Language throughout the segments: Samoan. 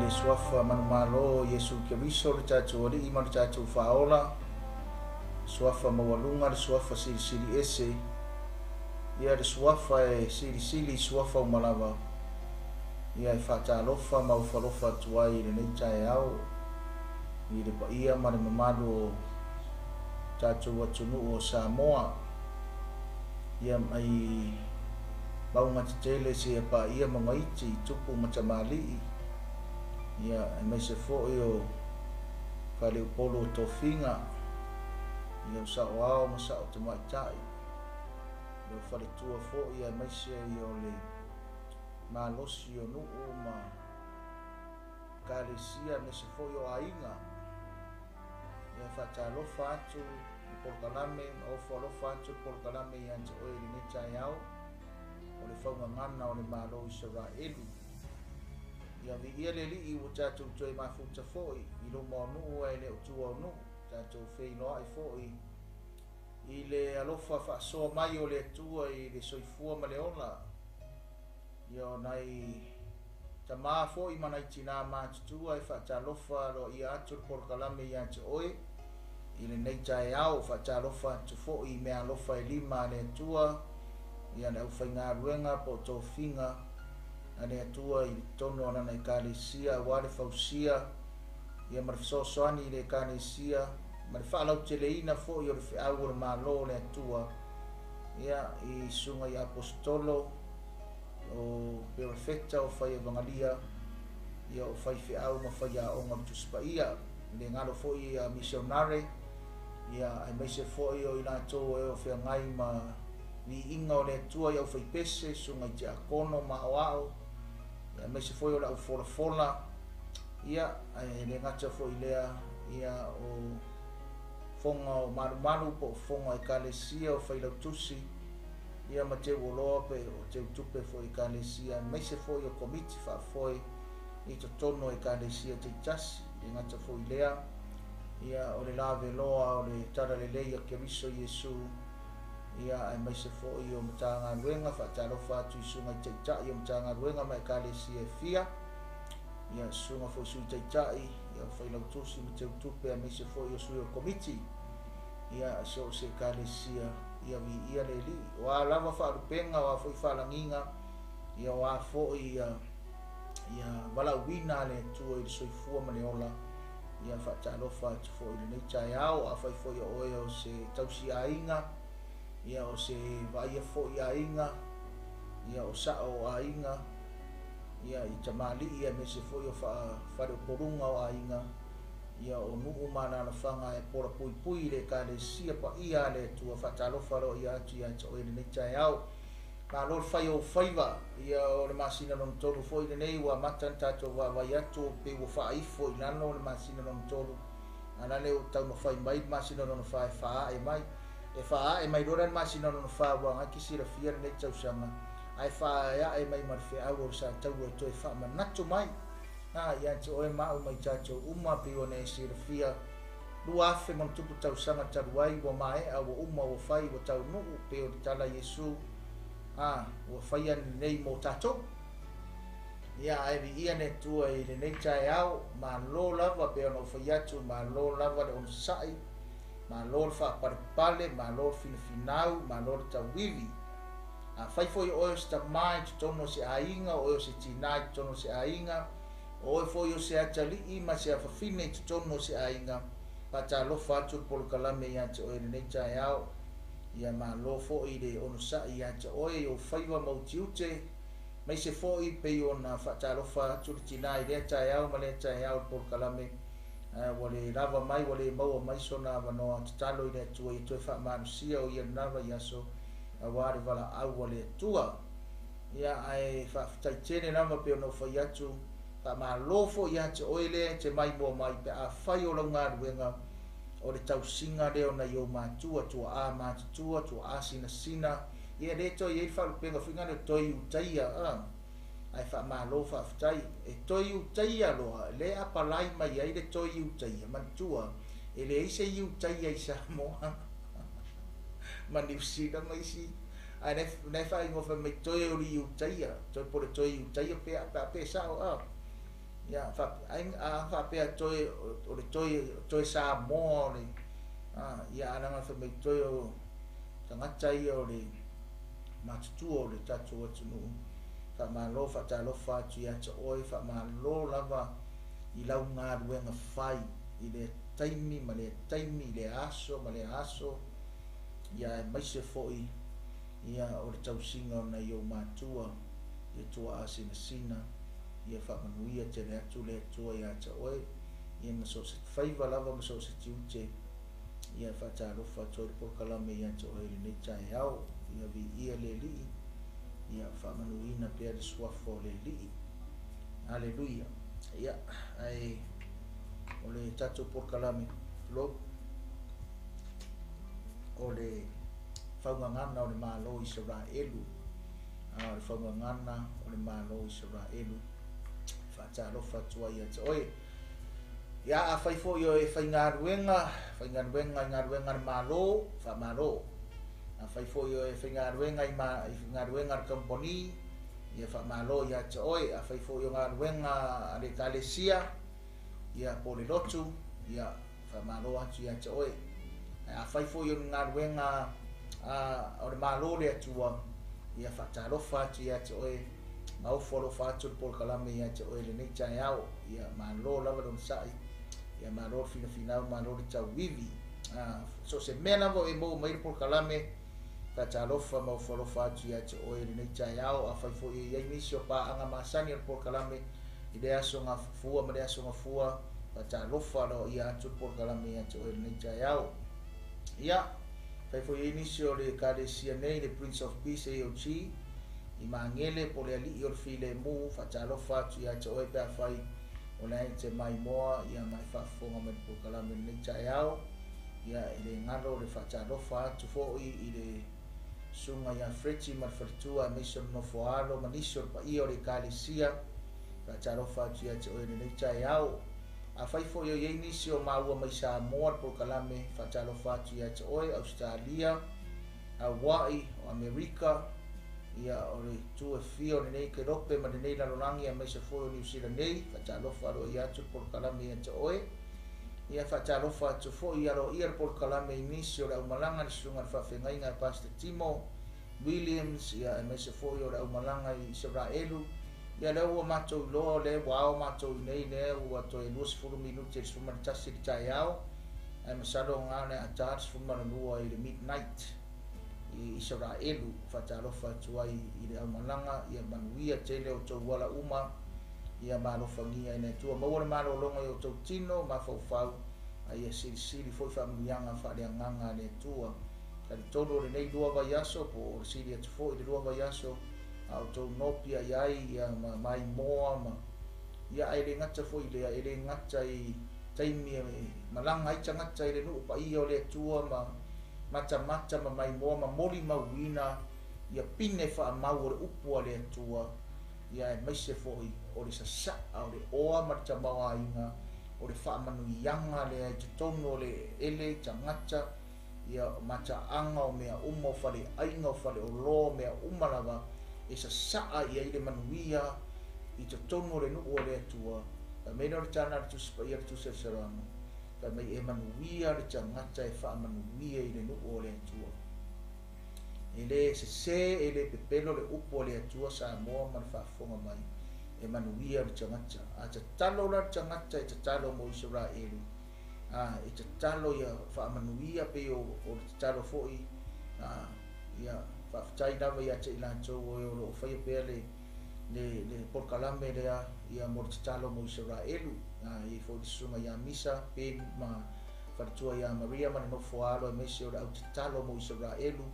le Suafa manumalo o Iesu Keriso le tatou Alii ma le tatou Faaola, Suafa maualuga, le Suafa silisili ese, ia le Suafa e silisili i suafa uma lava, ia e faatalofa ma ofo alofa atu ai i lenei taeao i le paia ma le mamalu o tatou atunuu o Samoa, ia mai mauga tetele seia paia mauga iti, tupu ma tamalii, ia aemaise foi o faleupolu o tofiga, ia o saoao ma sao tamaitai, ia o faletua foi, aemaise ia o le malosi o nuu ma ekalesia, aemaise foi o aiga. Ia faatalofa atu i polokalame ma ofo alofa atu le polokalame ia te oe i lenei taeao o le faugagana o le Malo o Isaraelu. Ia viia le Alii ua tatou toe mafuta foi i luma o nuu ae le o tua o nuu, tatou feiloai foi i le alofa faasoa mai o le Atua i le soifua ma le ola. Ia o nai tamā foi ma nai tinā matutua e faatalofa aloaia atu le polokalame ia te oe i lenei taeao. Faatalofa atu foi i meaalofa e lima a le Atua, ia le aufaigaluega po o tofiga a le Atua i totonu o lana ekalesia aua le fausia ia ma le fesoasoani i le ekalesia ma le faalauteleina foi o le feau o le Malo o le Atua, ia i susuga i aposetolo, o perofeta, o faievagalia, ia o faifeau ma faiaoga o le Tusi Paia, le galo foi ia misionare, ia aemaise foi o i latou e o feagai ma viiga o le Atua i aufaipese, susuga i tiakono ma aoao, ia aemaise foi o le aufolafola, ia ae le gata foi lea, ia o foga o malumalu po o foga o ekalesia, o failautusi, ia ma teuoloa pe o teutupe foi ekalesia, aemaise foi o komiti faafoe i totonu o ekalesia taitasi. Le gata foi lea, ia o le laveloa o le talalelei a Keriso Iesu, ia aemaise foi o Matagaluega. Faatalofa atu i susuga i taitai o Matagaluega ma ekalesia e fia, ia susuga foi sui taitai, ia o failautusi ma teutupe, aemaise foi o sui o komiti, ia so o se ekalesia. Ia viia le Alii. O a lava faalupega, o a foi faalagiga, ia o a foi ia valaauina a le Atua i le soifua ma le ola, ia faatalofa atu foi i lenei taeao. Afai foi o oe o se tausi aiga, ia o se vaaia foi aiga, ia o sao o aiga, ia i tamalii aemaise foi o faleupoluga o aiga, ia o nuu ma alaalafaga e pola puipui i le ekalesia paia a le Atua, faatalofa aloaia atu ia te oe i lenei taeao. Malo le fai o ou faiva. Ia o le masina lona tolu foi lenei ua amata ona tatou vaavaai atu pe ua faaifo i lalo le masina lona tolu, a o lale ua taumafai mai le masina lona fa e faaae mai, e faaae mai loa la le masina lona fa ua agai ke silafia lenei tausaga, ae faaeae mai ma le feau o le sataua e toe faamanatu mai ia te oe ma au ma i tatou uma pei ona e silafia 2000+ tausaga talu ai ua maea, ua uma, ua fai, ua taunuu, pei o le tala a Iesu, ua faia lenei mo tatou. Ia ae viia le Atua i lenei taeao. Malo lava pei ona ou fai atu, malo lava le onosai, malo le faapalepale, malo le finafinau, malo le tauivi. Afai foi o oe o se tamā i totonu o se aiga, o oe o se tinā i totonu o se aiga, o oe foi o se atalii ma se afafine i totonu o se aiga, faatalofa atu le polokalame ia te oe i lenei taeao. Ia malo foi le onosai ia te oe i ou faiva ma ou tiute, aemaise foi pei ona faatalofa atu le tinā i lea taeao ma lea taeao i le polokalame, ua le lava mai, ua le maua mai sona avanoa. Tatalo i le Atua ia toe faamalosia o ia lena vaiaso aua le valaau a le Atua. Ia ae faafetai tele lava pei ona ou fai atu, faamalo foi ia te oe lea e te maimoa mai pe afai o lau galuega o le tausiga lea o nai ou matua, tuaa matutua, tuaa sinasina, ia le toe i ai le faalupega foi lea o toe utaia, ae faamalo faafetai. E toe utaia loa, lea apalai mai ai le toe utaia, manatua e leai se utaia i Samoa ma Niu Sila ma isi, ae na e faaigoa fai mai toe o le utaia, toe po o le toe utaia pe pe sao. Ia, a faapea toe o le toe Samoa o le ia alaga fai mai toe o tagata ia o le matutua o le tatou atunuu. Faamalo faatalofa atu ia te oe, faamalo lava i lau galuega fai i le taimi ma le taimi, i le aso ma le aso, ia aemaise foi ia o le tausiga o nai ou matua, ia tuaa sinasina, ia faamanuia tele atu le Atua ia te oe, ia ma so o se faiva lava ma so o se tiute, ia faatalofa atu ai le polokalame ia te oe i lenei taeao. Ia viia le Alii, ia faamanuina pea le suafa o le Alii. Aleluia. Ia, ae o le tatou polokalame lo o le faugagana o le Malo o Isaraelu, o le faugagana o le Malo o Isaraelu, faatalofa atu ai ia te oe. Ia, afai foi o e faigaluega i galuega a le Malo, faamalo. Afai foi o e faigaluega i galuega a le kamupani, ia faamalo ia te oe. Afai foi o galuega a le ekalesia, ia po o le lotu, ia faamalo atu ia te oe. Afai foi o le galuega o le Malo le Atua, ia faatalofa atu ia te oe, ma ofo alofa atu le polokalame ia te oe lenei taeao. Ia malo lava le onosai, ia malo le finafinau, malo le tauivi. So se mea lava e maua mai le polokalame, faatalofa ma ofo alofa atu ia te oe lenei taeao. Afai foi e i ai nisi o paaga masani o le polokalame i le aso gafua ma le aso gafua, faatalofa aloaia atu le polokalame ia te oe lenei taeao. Ia, fai foi e i ai nisi o le ekalesia nei, le Prince of Peace AOG, i Magele po o le alii o le filemu, faatalofa atu ia te oe pe afai o le e te maimoa, ia ma e faafofoga mai le polokalame lenei taeao. Ia, e le galo le faatalofa atu foi i le susuga ia Freti ma le faletua, aemaise o le nofo alo ma nisi o le paia o le ekalesia, faatalofa atu ia te oe lenei taeao. Afai foi o i ai nisi o maua mai Samoa le polokalame, faatalofa atu ia te oe, Australia, Hawaii, o Amerika, ia o le itu e fia o lenei kelope ma lenei lalolagi, aemaise foi o Niu Sila nei, faatalofa aloaia atu le polokalame ia te oe. Ia faatalofa atu foi aloaia le polokalame i nisi o le aumalaga, le susuga i le faafeagaiga a Pastor Timo Williams, ia aemaise foi o le aumalaga i Isaraelu. Ia lea ua matou iloa, lea ua ao matou i nei, lea ua toe 20 minute i le 11 i le taeao, ae masalo ngā le ata le 12 i le midnight i Isaraelu. Faatalofa atu ai i le aumalaga, ia manuia tele o tou ala uma, ia malofagia e le Atua, maua le malologa i o tou tino mafaufau, a ia silisili foi faamanuiaga faaleagaga a le Atua. Talitonu o lenei lua vaiaso, po o le sili atu foi le lua vaiaso, a o tou nopia i ai, ia ma maimoa ma ia ae le gata foi lea, e le gata i taimi e malaga ai tagata i le nuu paia o le Atua ma matamata ma maimoa ma molimauina ia pine faamau o le upu a le Atua, ia aemaise foi o le sasaa o le oa ma le tamaoaiga o le faamanuiaga lea i totonu o le ele tagata, ia mataaga o mea uma, o faleaiga, o faleoloa, o mea uma lava e sasaa i ai le manuia i totonu o le nuu o le Atua. Fai mai lea o le tala a le Tusi Paia le Tusi a le Salamo, fai mai e manuia le tagata e faamanuia i le nuu o le Atua. E le sese, e le pepelo le upu o le Atua Samoa ma le faafofoga mai, e manuia le tagata. A tatalo la le tagata e tatalo mo Isaraelu, e tatalo ia faamanuia pei o le tatalo foi, ia faafetai lava ia te i latou o loo faia pea le polokalame lea, ia mo le tatalo mo Isaraelu. Ia foi le susuga ia Misa Ben ma faletua ia Maria ma le nofo alo, aemaise o le au tatalo mo Isaraelu.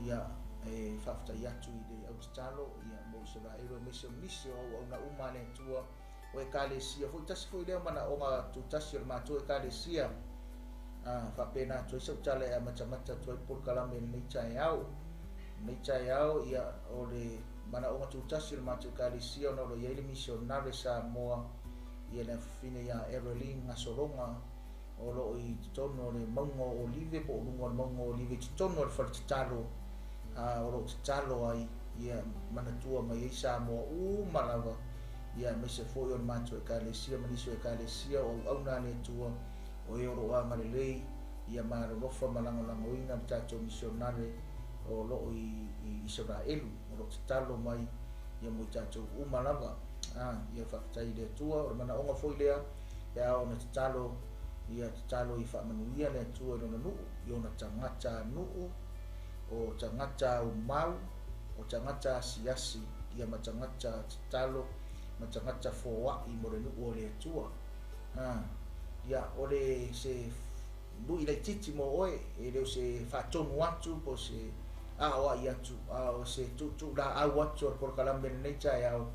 Ia e faafetai atu i le au tatalo ia mo Isaraelu, aemaise o nisi o auauna uma a le Atua o ekalesia foi. Tasi foi lea manaoga tutasi o le matou ekalesia, faapena atu ai sau tala e amatamata atu ai polokalame lenei taeao. Lenei taeao, ia o le manaoga tutasi o le matou ekalesia, ona o lo o i ai le misionare Samoa, ia le afafine ia Ereline Gasologa, o loo i totonu o le mauga o Olive, po o luga o le mauga o Olive i totonu o le fale tatalo, o loo tatalo ai, ia manatua mai ai Samoa uma lava. Ia, aemaise foi o le matou Ekalesia ma nisi o Ekalesia o auauna a le Atua, o e o lo o agalelei ia ma alolofa ma lagolagoina le tatou misionare o lo o i Isaraelu, o lo o tatalo mai ia mo i tatou uma lava. Ia faafetai i le Atua, o le manaoga foi lea pe a ona tatalo, ia tatalo ia faamanuia le Atua i lona nuu, i ona tagata nuu, o tagata aumau, o tagata asiasi, ia ma tagata tatalo, ma tagata foai mo le nuu o le Atua. Ia, o le se lui laititi mo oe, e le o se faatonu atu po o se aoai atu, a o se tuutuu laau atu o le polokalame lenei taeao.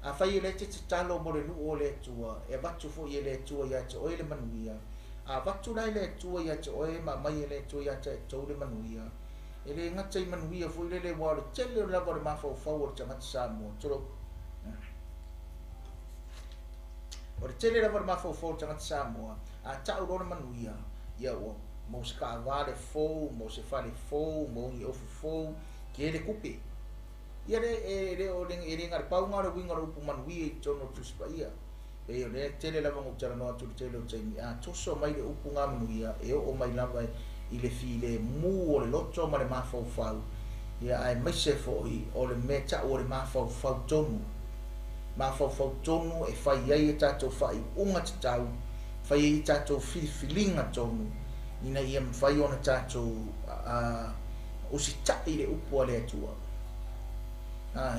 Afai e le te tatalo mo le nuu o le Atua, e avatu foi e le Atua ia te oe le manuia. A avatu la e le Atua ia te oe ma aumai e le Atua ia te outou le manuia, e le gata i manuia foi lele, ua o le tele lava o le mafaufau o le tagata Samoa, tulou. O le tele lava o le mafaufau o le tagata Samoa, a tau loa le manuia, ia ua mo se taavale fou, mo se fale fou, mo ni ofu fou, tele tupe. Ia le e le o le e le na le pauga o le uiga o le upu manuia i totonu o le Tusi Paia. Pei o lea tele lava ona ou talanoa atu i le tele o taimi, a toso mai le upu ga manuia, e oo mai lava i le filemu o le loto ma le mafaufau, ia aemaise foi o le mea tau o le mafaufau tonu. Mafaufau tonu e fai ai e tatou faaiuga tatau, fai ai tatou filifiliga tonu, ina ia mafai ona tatou usitai le upu a le Atua.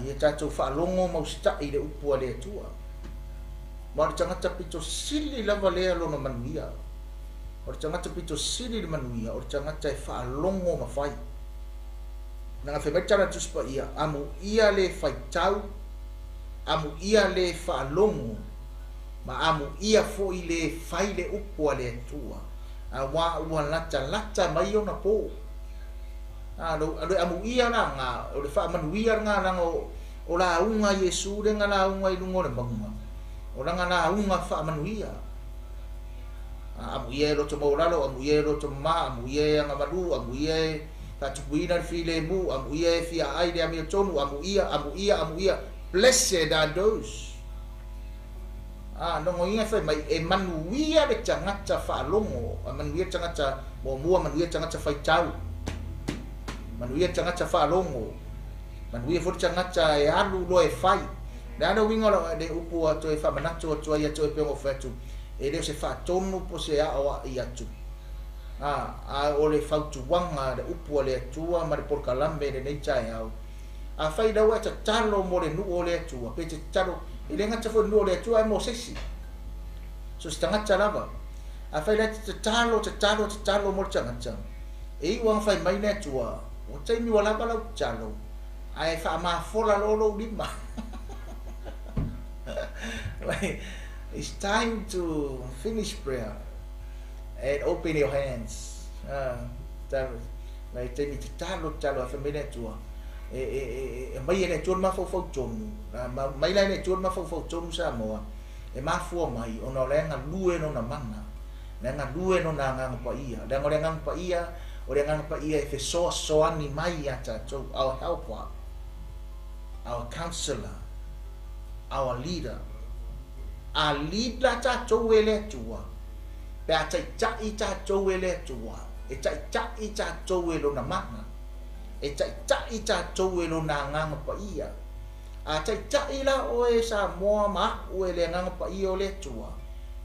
Ia tatou faalogo ma usitai le upu a le Atua. Ma o le tagata pito sili lava lea lona manuia. O le tagata pito sili le manuia, o le tagata e faalogo ma fai. Leaga fai mai le tala a le Tusi Paia, amuia le faitau, amuia le faalogo, ma amuia foi le fai le upu a le Atua, auā ua latalata mai ona po. Le amuia la ga, o le faamanuia lena leaga o lauga a Iesu lea na lauga i luga o le mauga, o lana lauga faamanuia. Amuia e loto maualalo, amuia e loto mama, amuia e agamalu, amuia e faatupuina le filemu, amuia e fiaai le amiotonu, amuia, amuia, amuia. Blessed are those. Logoina e fai mai, e manuia le tagata faalogo, manuia le tagata muamua, manuia le tagata faitau, manuia le tagata faalogo, manuia foi le tagata e alu loa e fai. Le a le uiga o le upu a toe faamanatu atu ai ia te oe pei ona ou fai atu, e le o se faatonu po o se aoai atu, a o le fautuaga, le upu a le Atua ma le polokalame i lenei taeao. Afai la ua e tatalo mo le nuu o le Atua, pe te tatalo, e le gata foi i le nuu o le Atua ae mo se isi, so se tagata lava. Afai la e te tatalo, tatalo, tatalo mo le tagata, e iu lava ona fai mai le Atua, ua taimi ua lava lau tatalo, ae faamafola loa lou lima. Like, it's time to finish prayer and open your hands. Like, taimi tatalo, tatalo, ae fai mai le Atua, e, e, e, e mai e le Atua le mafaufau tonu, mai la e le Atua le mafaufau tonu Samoa, e mafua mai ona o le galue lona mana, le galue lona Agaga Paia. Leaga o le Agaga Paia, o le Agaga Paia e fesoasoani mai iā tatou, our helper, our counselor, our leader. A lead la tatou e le Atua, pe a taitai tatou e le Atua, e taitai tatou e lona mana, e taitai tatou e lona Agaga Paia. A taitai la oe Samoa ma a'u e le Agaga Paia o le Atua,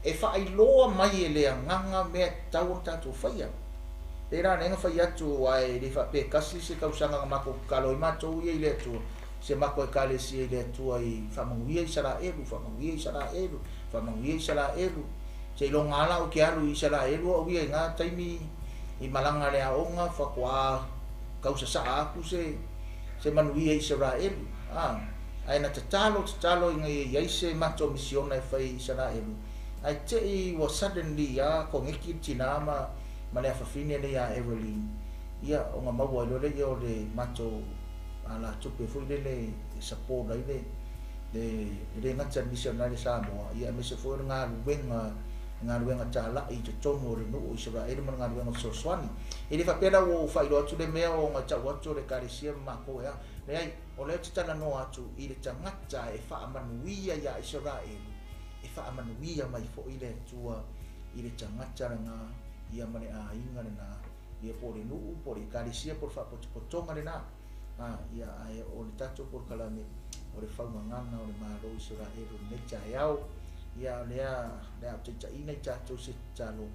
e faailoa mai e le Agaga mea e tatau ona tatou faia. Pēlā nei na fai atu, ae le faapea e tasi se tausaga na matou tatalo ai matou ia i le Atua, si a matou Ekalesia i le Atua i faamanuia Isaraelu, faamanuia Isaraelu, faamanuia Isaraelu. Seiloga lava la ou te alu i Isaraelu au ia i na taimi i malaga le aoga faatoa tau sasaa atu se se manuia i Isaraelu. Ae na tatalo tatalo ina ia i ai se matou misiona e fai i Isaraelu, ae te i ua suddenly a koneki le tinā ma ma le afafine lea ia Evelyn, ia ona maua ai loa lea o le matou alatupe foi lele e support ai le le e le gata i le misionare Samoa, ia aemaise foi o le galuega galuega talai i totonu o le nuu o Isaraelu ma le galuega fesoasoani. E le faapea la ua ou faailoa atu le mea o gatau atu o le Ekalesia ma matou e a. Leai, o lea ou te talanoa atu i le tagata e faamanuia iā Isaraelu, e faamanuia mai foi le Atua i le tagata lena ia ma le aiga lena, ia po o le nuu, po o le Ekalesia, po o le faapotopotoga lena. Ia, ae o le tatou polokalame o le faugagana o le Malo o Isaraelu i lenei taeao. Ia, o lea o le a ou taitaiina i tatou i se tatalo,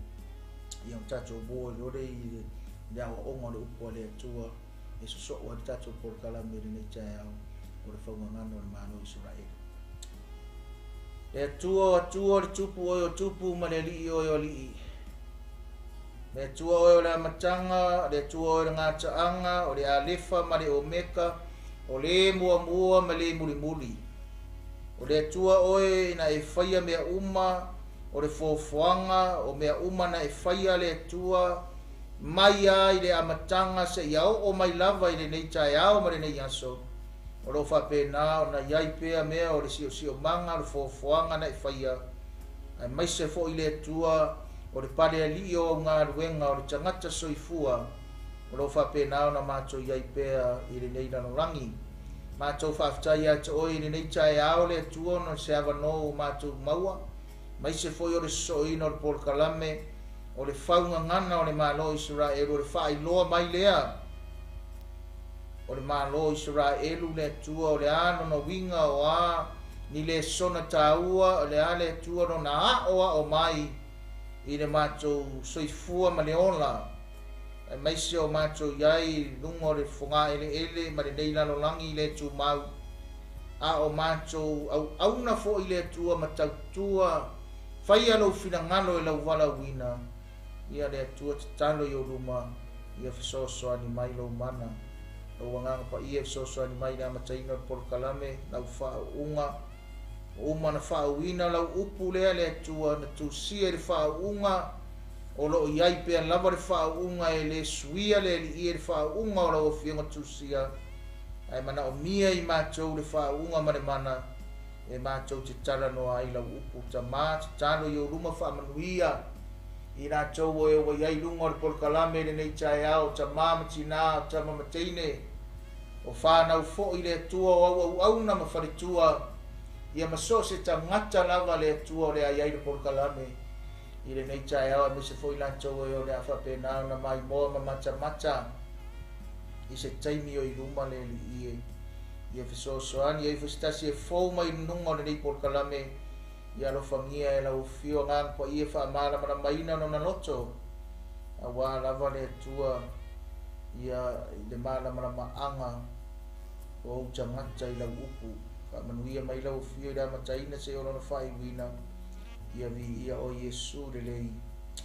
ia o tatou moa i lole i le aoaoga o le upu a le Atua e sosoo ai le tatou polokalame i lenei taeao o le faugagana o le Malo o Isaraelu. Le Atua o Atua o le Tupu oe o Tupu ma le Alii oe o Alii. Le Atua oe o le amataga, le Atua oe o le gataaga, o le Alefa ma le Omeka, o le muamua ma le mulimuli. O le Atua oe na e faia mea uma, o le foafoaga o mea uma na e faia le Atua, mai lava i le amataga seia oo mai lava i lenei taeao ma lenei aso, o lo o faapena ona i ai pea mea o le siosiomaga o le foafoaga na e faia, aemaise foi le Atua o le palealii o au galuega o le tagata soifua, o lo o faapena ona matou i ai pea i lenei lalolagi. Matou faafetai ia te oe i lenei taeao le Atua ona o se avanoa ua matou maua, aemaise foi o le sosooina o le polokalame o le faugagana o le Malo o Isaraelu, o le faailoa mai lea o le Malo o Isaraelu le Atua, o le a lona uiga, o a ni lesona taua, o le a le Atua lona aoao mai i le matou soifua ma le ola, aemaise o matou i ai i luga o le fogaeleele ma lenei lalolagi le tumau, a o matou auauna foi le Atua ma tautua, faia lou finagalo e lau valaauina, ia le Atua tatalo i ou luma, ia fesoasoani mai lou mana, lou agaga paia e fesoasoani mai i le amataina o le polokalame, lau faauuga, ua uma ona faauuina lau upu lea le Atua na tusia i le faauuga, o lo o i ai pea lava le faauuga e le suia le Alii e le faauuga o lau Afioga tusia, ae manaomia i matou le faauuga ma le mana e matou te talanoa ai lau upu. Tama, tatalo i ou luma faamanuia i latou o e ua i ai i luga o le polokalame i lenei taeao, tama ma tinā, o tama ma teine, o whānau foi le Atua o au auauna ma faletua, ia ma so o se tagata lava le Atua o le a i ai le polokalame i lenei taeao, aemaise foi latou e o le a faapena ona maimoa ma matamata i se taimi o i luma le Alii e. Ia fesoasoani ai foi se tasi e fou mai i luga o lenei polokalame, ia alofagia e lau afio agaga paia faamalamalamaina lona loto, auā lava le Atua ia i le malamalamaaga o ou tagata i lau upu. Faamanuia mai lau afio i le amataina seia o lona faaiuina, ia viia oe Iesu lelei.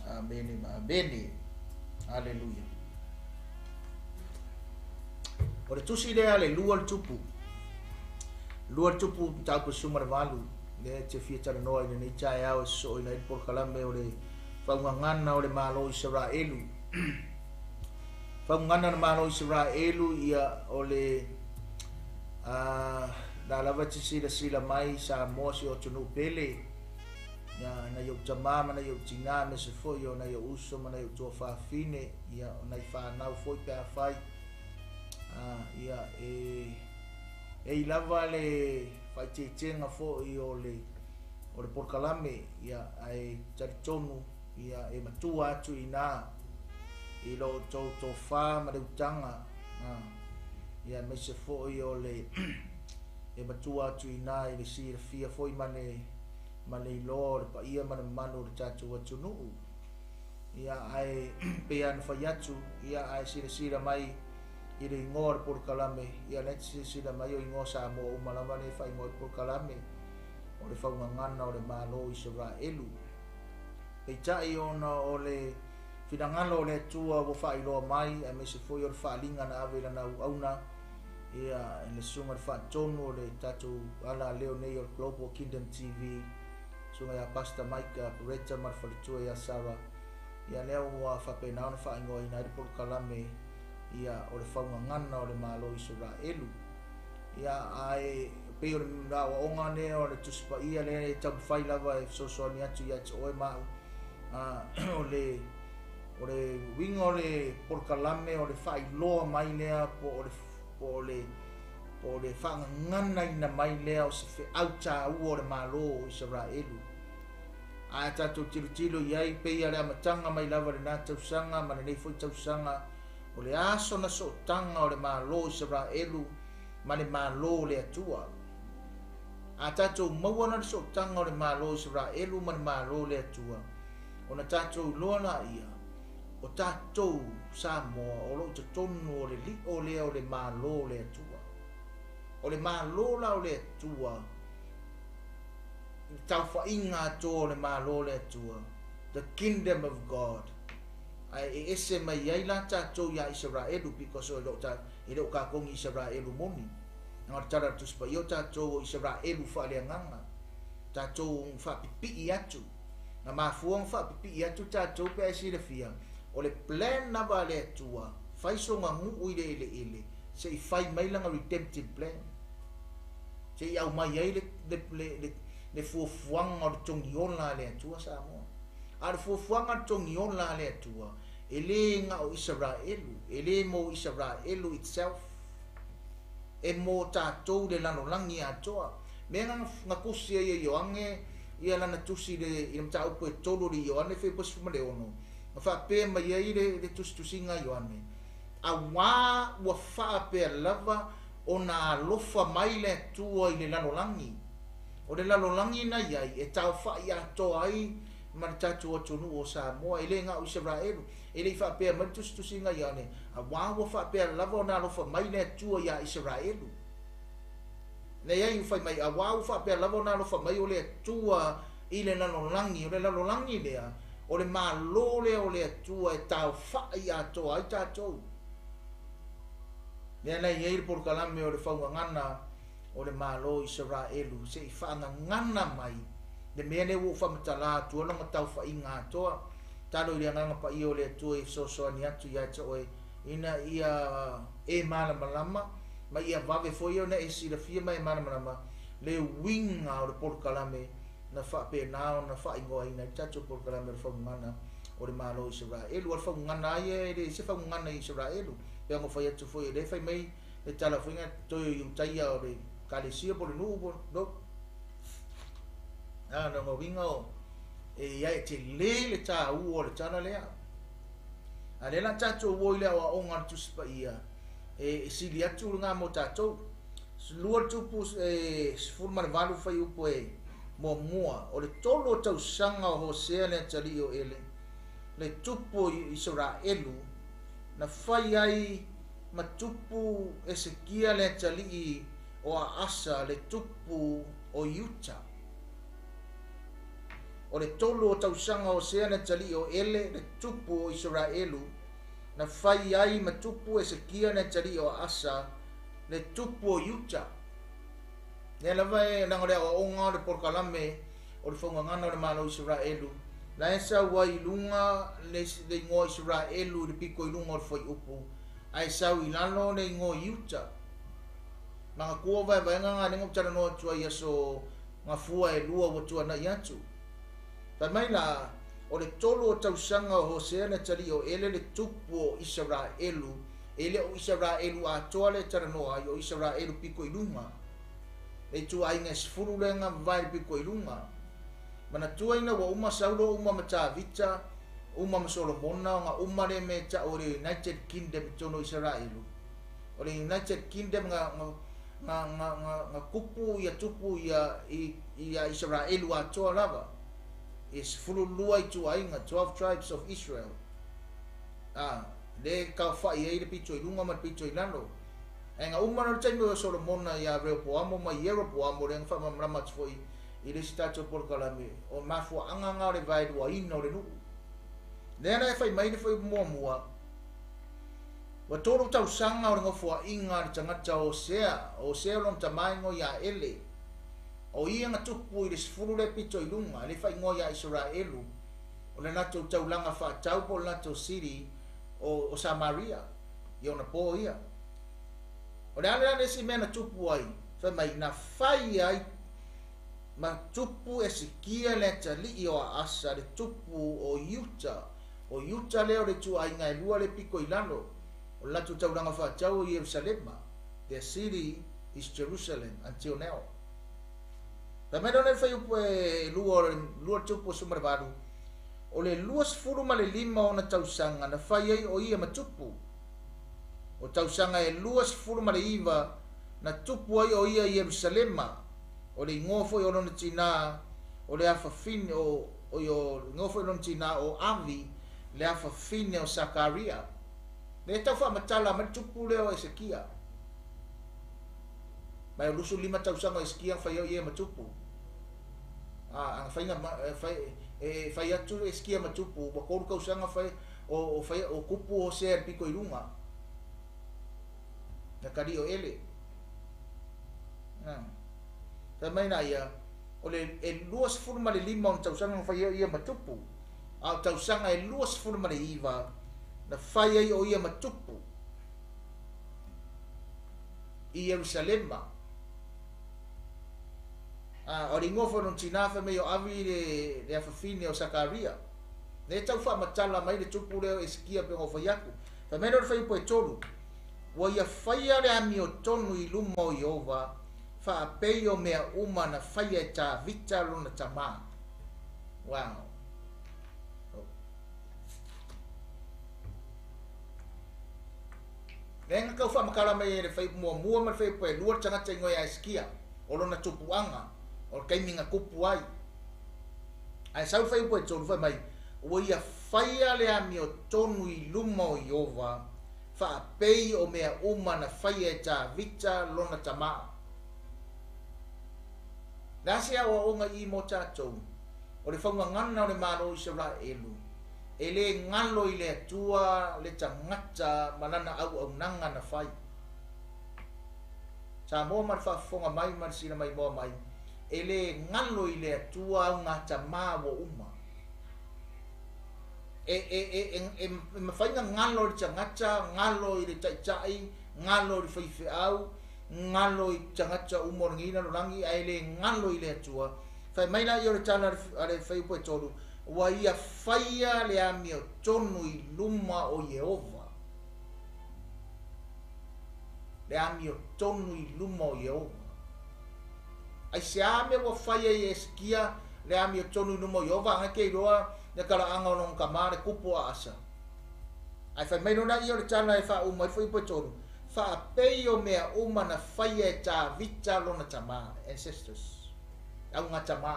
Amene ma amene. Aleluia. O le tusi lea le lua le tupu. Lua le tupu mataupu 18, lea e te fia talanoa i lenei taeao e sosooina ai le polokalame o le faugagana o le Malo o Isaraelu. Faugagana o le Malo o Isaraelu, ia o le la lava te silasila mai Samoa si o atunuu pele, ia nai ou tamā ma nai ou tinā, aemaise foi o nai ou uso ma nai ou tuafafine, ia o nai whānau foi pe afai, ia e i lava le faaeteetega foi o le polokalame, ia ae talitonu ia e matua atu i nā i lo outou tofā ma le utaga, ia aemaise foi o le e matua atu i nā i le silafia foi ma le iloa o le paia ma le mamalu o le tatou atunuu. Ia ae pei lava ona fai atu, ia ae silasila mai i le igoa o le polokalame, ia lea te silasila mai o igoa Samoa uma lava lea e faaigoa ai le polokalame o le faugagana o le Malo o Isaraelu. Peitai ona o le finagalo o le Atua ua faailoa mai, aemaise foi o le faaaliga na ave i lana auauna, ia le susuga i le faatonu o le tatou ala leo nei o le Global Kingdom TV, susuga ia Pastor Mike Peretta ma le faletua ia Sarah, ia lea ua faapena ona faaigoaina ai le polokalame ia o le faugagana o le Malo o Isaraelu. Ia ae pei o le aoaoga lea o le Tusi Paia lea e taumafai lava e fesoasoani atu ia te oe ma au O le o le uiga o le polokalame o le faailoa mai lea po o le po o le po o le faagaganaina mai lea o se feau taua o le Malo o Isaraelu. A tatou tilotilo i ai pei o le amataga mai lava i lena tausaga ma lenei foi tausaga, o le aso na sootaga o le Malo o Isaraelu ma le Malo o le Atua. A tatou maua la le sootaga o le Malo o Isaraelu ma le Malo o le Atua, ona tatou iloa laia, o tatou Samoa o lo o i totonu o le lio lea o le Malo o le Atua. O le Malo la o le Atua, le taofaiga atoa o le Malo o le Atua, the Kingdom of God, ae e ese mai ai la tatou iā Isaraelu, because e le o tatou ni Isaraelu moni. Na o le tala a le Tusi Paia o tatou o Isaraelu faaleagaga, tatou faapipii atu. Na mafua ona faapipii atu tatou pe a e silafia, o le plan lava a le Atua, fai sona nuu i le eleele, se i fai mai lana redemptive plan, se i aumai ai le fuafuaga o le togiola a le Atua Samoa. A o le fuafuaga o le togiola a le Atua, e le na o Isaraelu, e le mo Isaraelu itself, e mo tatou le lalolagi atoa. Mea na tusi ai e Ioane ia lana tusi i le mataupu e 3 o le Ioane 16, na faapea mai ai le tusitusiga a Ioane, auā ua faapea lava ona alofa mai le Atua i le lalolagi. O le lalolagi na i ai e taofa'i atoa ai ma le tatou atunuu o Samoa, e le na o Isaraelu. E le i faapea mai le tusitusiga Ioane, auā ua faapea lava ona alofa mai le Atua iā Isaraelu. Leai, ua fai mai, auā ua faapea lava ona alofa mai o le Atua i le lalolagi. O le lalolagi lea, o le Malo lea o le Atua e taofa'i atoa ai tatou. Lea la i ai le polokalame o le faugagana o le Malo o Isaraelu, se i faagagana mai le mea lea ua ou faamatala atu lona taofaiga atoa. Talo i le Agaga Paia o le Atua e fesoasoani atu ia te oe ina ia e malamalama ma ia vave foi ona e silafia ma e malamalama le uiga o le polokalame na faapena ona faaigoaina ai le tatou polokalame o le faugagana o le Malo o Isaraelu. O le faugagana ai e le se faugagana i Isaraelu, pe ona fai atu foi e le fai mai le tala foi na toe o Iutaia o le kalesia po le nuu po no. A na uiga o e ia e te le le tāua o le tala lea. A le la tatou o i le aoaoga a le Tusi Paia e sili atu ngā mo tatou. 2 tupu e 18 fai upu e muamua, o le 3 o tausaga o Hosea le atalii o Ele, le tupu o Isaraelu, na fai ai ma tupu Esekia le atalii o Aasa le tupu o Iuta. O le 3 o tausaga o Hosea le atalii o Ele, le tupu o Isaraelu, na fai ai ma tupu Esekia le atalii o Aasa le tupu o Iuta. Lea lava e langa le aoaoga o le polokalame o le faugagana o le Malo o Isaraelu, la e sau ai i luga le igoa Isaraelu i le pito i luga o le fuaiupu, ae sau i lalo le igoa Iuta. Manatua vaevaega nga lenga talanoa atu ai aso ngafua e lua ua tuanai atu. Fai mai la, o le 3 o tausaga o Hosea le atalii o Ele le tupu o Isaraelu, e le o Isaraelu atoa le talanoa ai, o Isaraelu pito i luga. Le ituaiga e 10 lenga vai le pito i luga. Manatua ina ua uma Saulo, uma ma Tavita, uma ma Solomona, ona uma le me ta'u o le United Kingdom i totonu o Isaraelu. O le United Kingdom nga kupu ia tupu ia ia Isaraelu atoa lava. E 12 ituaiga, 12 tribes of Israel. Le kaofa'i ai le pito i luga ma le pito i lalo. Ae nga uma na le taimi o Solomona ia Rehoboamo ma Ieroboamo, le faamalamalama atu foi i le isi tatou polokalame, o mafuaaga nga o le vaeluaina o le nuu. Lea la e fai mai le foi muamua, ua 3 tausaga o le nofoaiga a le tagata o Hosea, o Hosea lona tama igoa ia Ele. O ia na tupu i le 10 le pito i luga, le faaigoa ia Isaraelu, o le latou taulaga faatau po o le latou city o Samaria, i ona po ia. O le ale la le isi mea na tupu ai, fai mai, na fai ai Ma tupu Esikia le atalii o Aasa, le tupu o Iuta. O Iuta lea o le ituaiga e lua le pito i lalo, o le latou taulaga faatau o Ierusalema, their city is Jerusalem until now. Fai mai lona i le fuaiupu e lua o le lua tupu 18, o le 25 ona tausaga na fai ai o ia ma tupu. O tausaga e 29 na tupu ai o ia i Ierusalema, o le igoa foi o lona tinā o le afafine o oi o le igoa foi o lona tinā o Avi le afafine o Sakaria. Lea e tau faamatala mai le tupu lea o Esekia. Mai o 25 tausaga o Esekia na fai ai o ia ma tupu. A, ana faiga fai, e fai atu Esekia ma tupu, ua 3 tausaga fai o, o fai o kupu Hosea i le pito i luga. Na kali o Ele. Fai mai na ia, o le e 25 ona tausaga na fai ai o ia ma tupu, a o tausaga e 29 na fai ai o ia ma tupu i Ierusalema. A, o le igoa foi o lona tinā fai mai o Avi le, le afafine o Sakaria. Lea e tau faamatala mai le tupu lea o Esikia pei ona ou fai atu. Fai mai lea o le fuaiupu e tolu, Ua ia faia le amiotonu i luma o Ieova, faapei o mea uma na faia e Tavita lona tamā. Wow. Lea na tau faamatala mai e le fuaiupu muamua ma le fuaiupu e lua le tagata igoa ia Esikia, o lona tupuaga, o le taimi na tupu ai. Ae sau le fuaiupu e tolu fai mai, Ua ia faia le amiotonu i luma o Ieova, faapei o mea uma na faia e Tavita lona tamā. Le a se aoaoga i i mo tatou? O le faugagana o le Malo o Isaraelu, e le galo i le Atua le tagata ma lana auaunaga na fai. Samoa ma le faafofoga mai ma le silamaimoa mai, e le galo i le Atua augatamā ua uma. E, e, e, e, e mafai na galo i le tagata, galo i le taitai, galo i le faifeau, galo i tagata uma o lenei lalolagi, ae le galo i le Atua. Fai mai laia o le tala a le fuaiupu e tolu, Ua ia faia le amiotonu i luma o Ieova. Le amiotonu i luma o Ieova. Aisea mea ua fai ai e Esikia le amiotonu i luma o Ieova, aga ke iloa le talaaga o lona tamā le kupu o Aasa. Ae fai mai lona ia o le tala e faauma ai le fuaiupu e tolu, Faapei o mea uma na faia e Tavita lona tamā, ancestors, augatamā.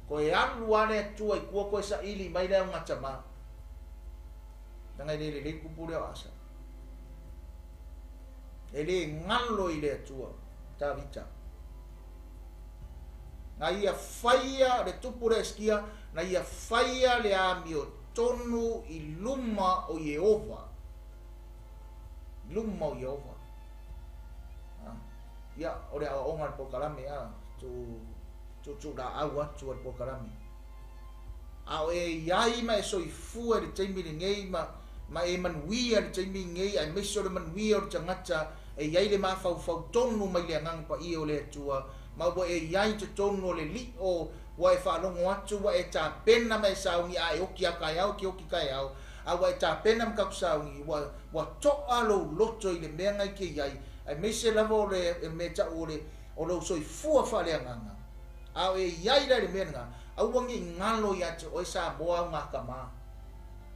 Koe alu lava le Atua i tua koe saili mai le augatamā. Leaga e le lelei le kupu lea o Aasa. E le galo i le Atua, Tavita. Na ia faia le tupu le Esikia, na ia faia le amiotonu i luma o Ieova. I luma o Ieova. Ia, o le aoaoga a le polokalame, a, tu, tu laau atu a le polokalame. A o e iai ma e soifua i le taimi lenei ma, ma e manuia i le taimi lenei, aemaise o le manuia o le tagata e iai le mafaufau tonu mai le Agaga Paia o le Atua, ma ua e iai i totonu o le lio, ua e faalogo atu, ua e tapena ma e sauni, a e oki a taeao ke oki taeao, a ua e tapena ma taku sauni, ua, ua to'a lou loto i le mea na i ke iai, aemaise lava o le mea ta'u o le, o lou soifua faaleagaga. A o e iai la i le mea lena, aua ne i galo ia te oe Samoa augatamā.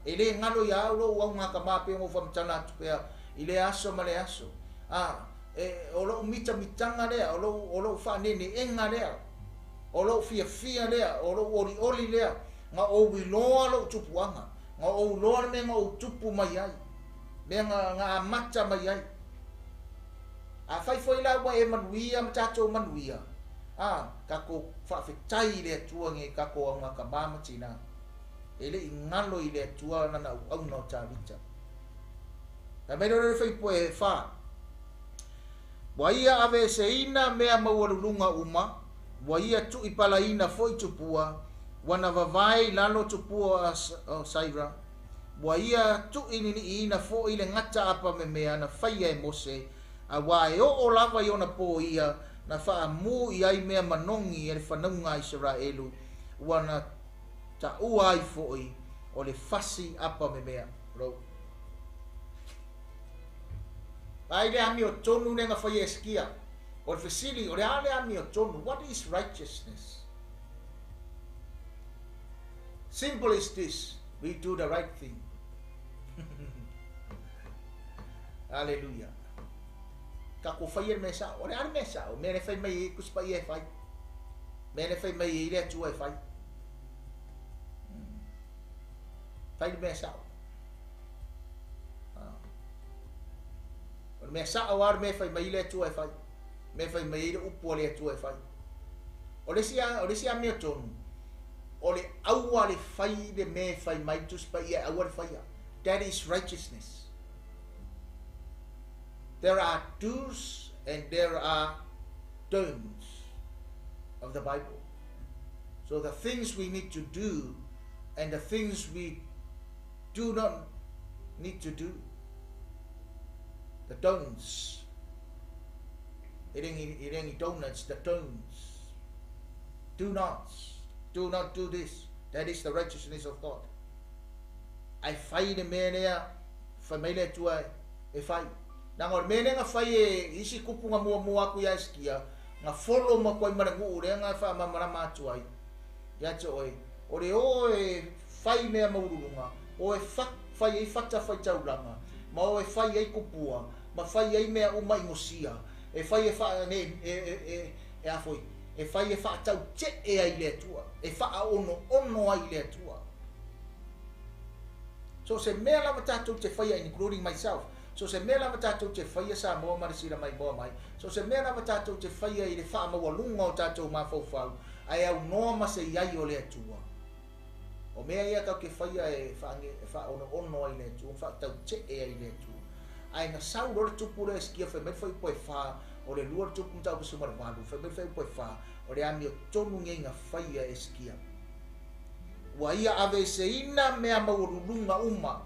E le galo ia au lou augatamā pei ona ou faamatala atu pea i lea aso ma lea aso. A, e, o lou mitamitaga lea, o lou, o lou faaneneega lea, o lou fiafia lea, o lou olioli lea, na ou iloa lou tupuaga, na ou iloa le mea na ou tupu mai ai, mea na, na amata mai ai. Afai foi la ua e manuia ma tatou manuia, a, tatou faafetai i le Atua nei tatou augatamā ma tinā. E le i galo i le Atua lana auauna o Tavita. Fai mai lea o le fuaiupu e fa, Ua ia aveeseina mea maualuluga uma, ua ia tuuipalaina foi tupua, ua na vavae i lalo tupua o Saira, ua ia tuuininiiina foi le gata apamemea na faia e Mose, auā e oo lava i ona po ia na faamu i ai mea manogi e le fanauga a Isaraelu, ua na taua ai foʻi o le fasi apa memea. Lou. Ai le amiotonu lea na faia e Hesekia. O le fesili, o le a le amiotonu? What is righteousness? Simple is this, we do the right thing. Hallelujah. Tatou faia le mea sao. O le a le mea sao? Mea le fai mai ai Tusi Paia e fai. Mea le fai mai ai le Atua e fai. Fai le mea sao. O le mea sao lava o le mea e fai mai ai le Atua e fai. Mea e fai mai ai le upu a le Atua e fai. O le isi o le isi amiotonu, o le aua le fai le mea e fai mai le Tusi Paia e aua le faia. That is righteousness. There are do's and there are don'ts of the Bible. So the things we need to do and the things we do not need to do. The don'ts. Eating, eating donuts, the don'ts. Do not. Do not do this. That is the righteousness of God. Ae fai le mea lea, fai mai le Atua e fai. Leaga o le mea lea na fai e isi kupu na muamua atu ia Hesekia, na folo uma atu ai ma le nuu lea na faamalamalama atu ai ia te oe, o le o e fai mea maualuluga, o e fai ai fata faitaulaga, ma o e fai ai kupua, ma fai ai mea uma i gosia, e fai e faa, ne, e, e, e, e a foi, e fai e faatautee ai i le Atua, e faaonoono ai i le Atua. So se mea lava tatou te faia, including myself, so se mea lava tatou te faia Samoa ma le sila maimoa mai, so se mea lava tatou te faia i le faamaualuga o tatou mafaufau, ae aunoa ma se iai o le Atua. O mea ia tatou te faia e faaonoono ai i le Atua, ma faatautee ai i le Atua. Ae na sau loa le tupu lea e Hesekia fai mai le fuaiupu e fa, o le lua le tupu mataupu 18, fai mai le fuaiupu e fa, o le amiotonu nei na faia e Hesekia. Ua ia aveeseina mea maualuluga uma.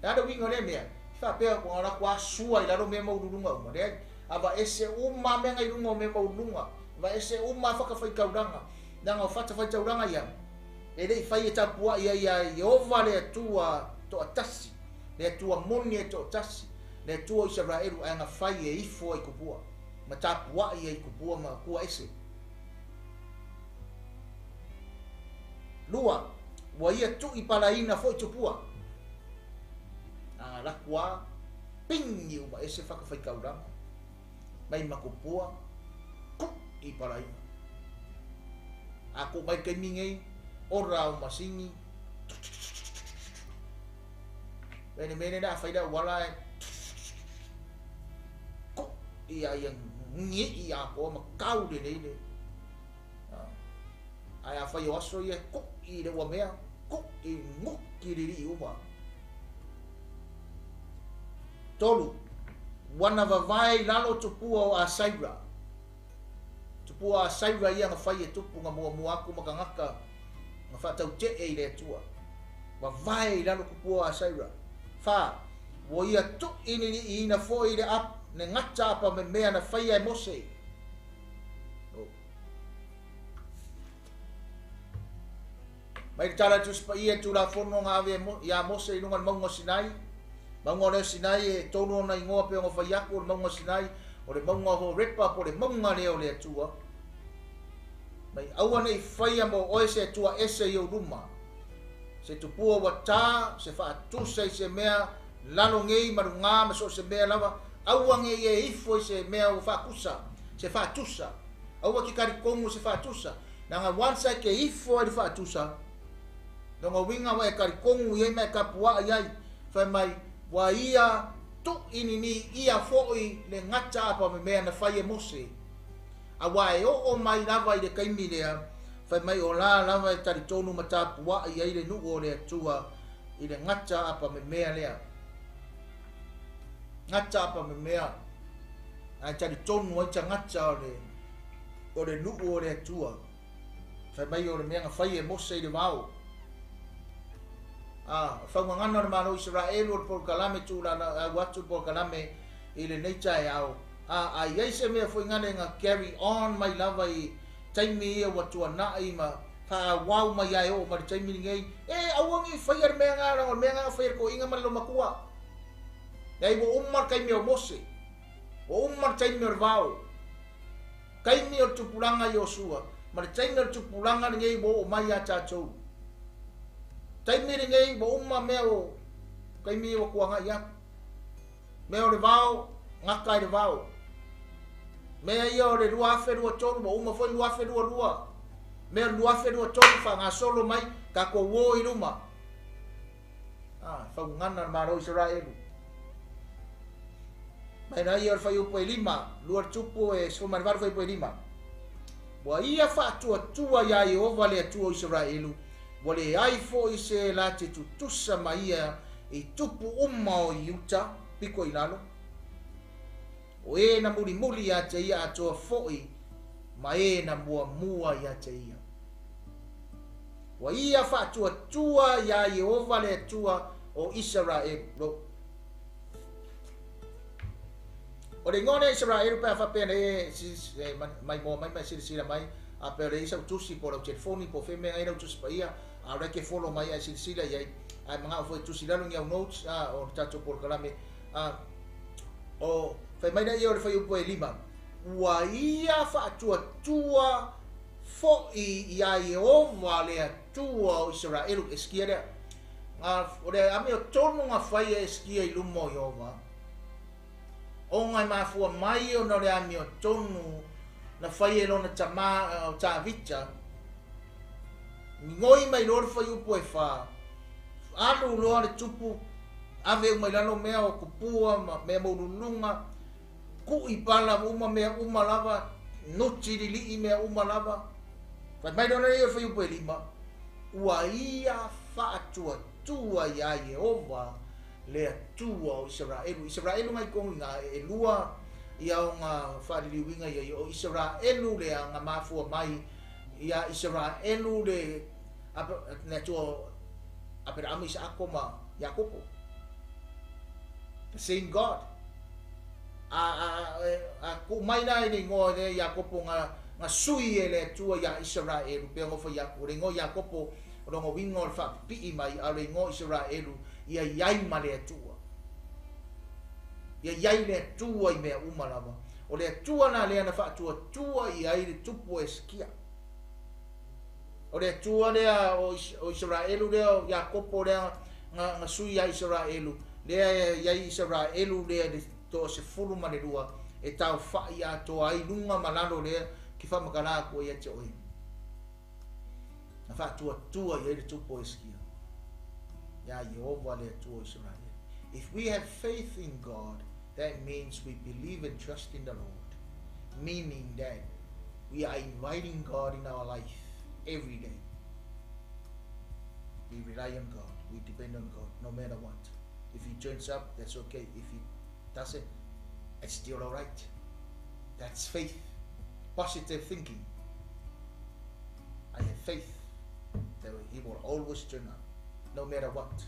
E a le uiga o lea mea? I faapea ua latou asua i lalo mea maualuluga uma. Leai, aveese uma mea na i luga o mea maualuluga. Aveese uma fatafaitaulaga. Leaga o fatafaitaulaga ia, e le i fai e tapuai ai ia Ieova le Atua toatasi, le Atua moni e toatasi, le Atua o Isaraelu, ae na fai e ifo ai i tupua, ma tapuai ai i tupua ma tua ese. Lua, ua ia tuʻi palaina foi tupua. A laku a ping i uma ese fatafaitaulaga mai ma tupua kuʻi palaina. A ku mai taimi nei, ora o masini, Mene mene le a fai le auala e kuʻi a ia ngiʻi atoa ma kau lelei le Ae afai o aso ia e kuʻi i le ua mea, kuʻi nguki liliʻi uma. Tolu, ua na vavae i lalo tupua o Asaira. Tupua o Asaira ia na fai e tupu na muamua atu ma tagata na faatautee i le Atua. Vavae i lalo tupua o Asaira. Fa, ua ia tuʻi liliʻiina foi le ap, le gata apa memea na faia e Mose. Oh. Mai le Tala a le Tusi Paia i le Tulafono na ave iā Mose i luga o le mauga o Sinai. Mauga o lea o Sinai e tolu ona igoa pei ona fai atu, o le mauga o Sinai, o le mauga o Horepa po o le mauga lea o le Atua. Mai aua ne i faia mo oe se Atua ese i ou luma, se tupua ua tā, se faatusa i se mea lalo nei ma lugā ma so o se mea lava, aua ne i e ifo i se mea ua faatusa, se faatusa. Aua ke talitonu se faatusa. Leaga once e ke ifo ai le faatusa, lona uiga ua e talitonu i ai ma e tapuaa i ai, fai mai, ua ia tuʻinini ia foʻi le gata apa me mea na fai e Mose. Auā e oo mai lava i le taimi lea, fai mai o la lava e talitonu ma tapuaa i ai le nuu o le Atua i le gata apa me mea lea. Gata apa me mea. Ae talitonu ai tagata o le, o le nuu o le Atua. Fai mai o le mea na fai e Mose i le vao. A, o faugagana o le Malo o Isaraelu o le polokalame tūlala au atu le polokalame i lenei taeao. A, a i ai se mea foi ngale nga carry on mai lava i taimi ia ua tuanai ma faaauau mai lava e oo mai le taimi lenei, e aua ne i faia le mea nga leaga o le mea nga na faia e le toeaina ma le loomatua. Leai ua uma le taimi o Mose, ua uma le taimi o le vao, taimi o le tupulaga i Iosua, ma le taimi o le tupulaga lenei ua oo mai ia tatou. Taimi lenei ua uma mea o taimi ia ua tuanai atu. Mea o le vao, gata i le vao. Mea ia o le 2023, ua uma foi le 2022. Mea o le 2023 faagasolo mai, tatou o i luma. Ah, faugana le Malo o Isaraelu. Mai la ia o le fuaiupu e 5, lua le tupu e 18 fuaiupu e 5. Ua ia faatuatua iā Ieova le Atua o Isaraelu, ua leai foi se la te tutusa ma ia i tupu uma o Iuta, pito i lalo, o e na mulimuli iā te ia atoa foi ma e na muamua iā te ia. Ua ia faatuatua iā Ieova le Atua o Isaraelu. O le igoa lea Isaraelu pe a faapea nei e maimoa mai ma e silasila mai, a pe o le i ai sau tusi po o lau telefoni po o fea mea e i ai lau tusi paia, a o la e te follow mai ae silasila i ai, ae manao foi e tusi i lalo ni au notes a o le tatou polokalame a o fai mai lea o le fuaiupu e 5, ua ia faatuatua foi iā Ieova le Atua o Isaraelu. Esikia lea. O le amiotonu na fai e Esikia i luma o Ieova, ona e mafua mai ona o le amiotonu na fai e lona tama o Tavita, migoi mai loa le fuaiupu e 4, alu loa le tupu, ave uma i lalo mea o kupua ma mea moululuga, kui pala uma mea uma lava, nuti lilii mea uma lava. Fai mai loa lea o le fuaiupu e 5, ua ia faatuatua iā Ieova le Atua o Isaraelu. Isaraelu ngai tonu ina e lua ia ona faaliliuina ia ia o Isaraelu lea na mafua mai ia Isaraelu le le Atua o Aperahama, Isaako ma Iakopo. The same God. A a a tuu mai la i le igoa lea Iakopo na na sui e le Atua iā Isaraelu pei ona fai atu o le igoa Iakopo o lona uiga o le faapipii mai a o le igoa Isaraelu ia i ai ma le Atua. Ia i ai le Atua i mea uma lava. O le Atua la lea na faatuatua i ai le tupu o Esekia. O le Atua lea o Isaraelu lea o Iakopo lea na, na sui iā Isaraelu, lea e i ai Isaraelu lea le 12 e taofa'i atoa ai luga ma lalo lea ke faamatala atu ai ia te oe. Na faatuatua i ai le tupu o Esekia iā Ieova le Atua o Isaraelu. If we have faith in God, that means we believe and trust in the Lord, meaning that we are inviting God in our life every day. We rely on God. We depend on God no matter what. If He turns up, that's okay. If He doesn't, it's still all right. That's faith. Positive thinking. I have faith that He will always turn up, no matter what.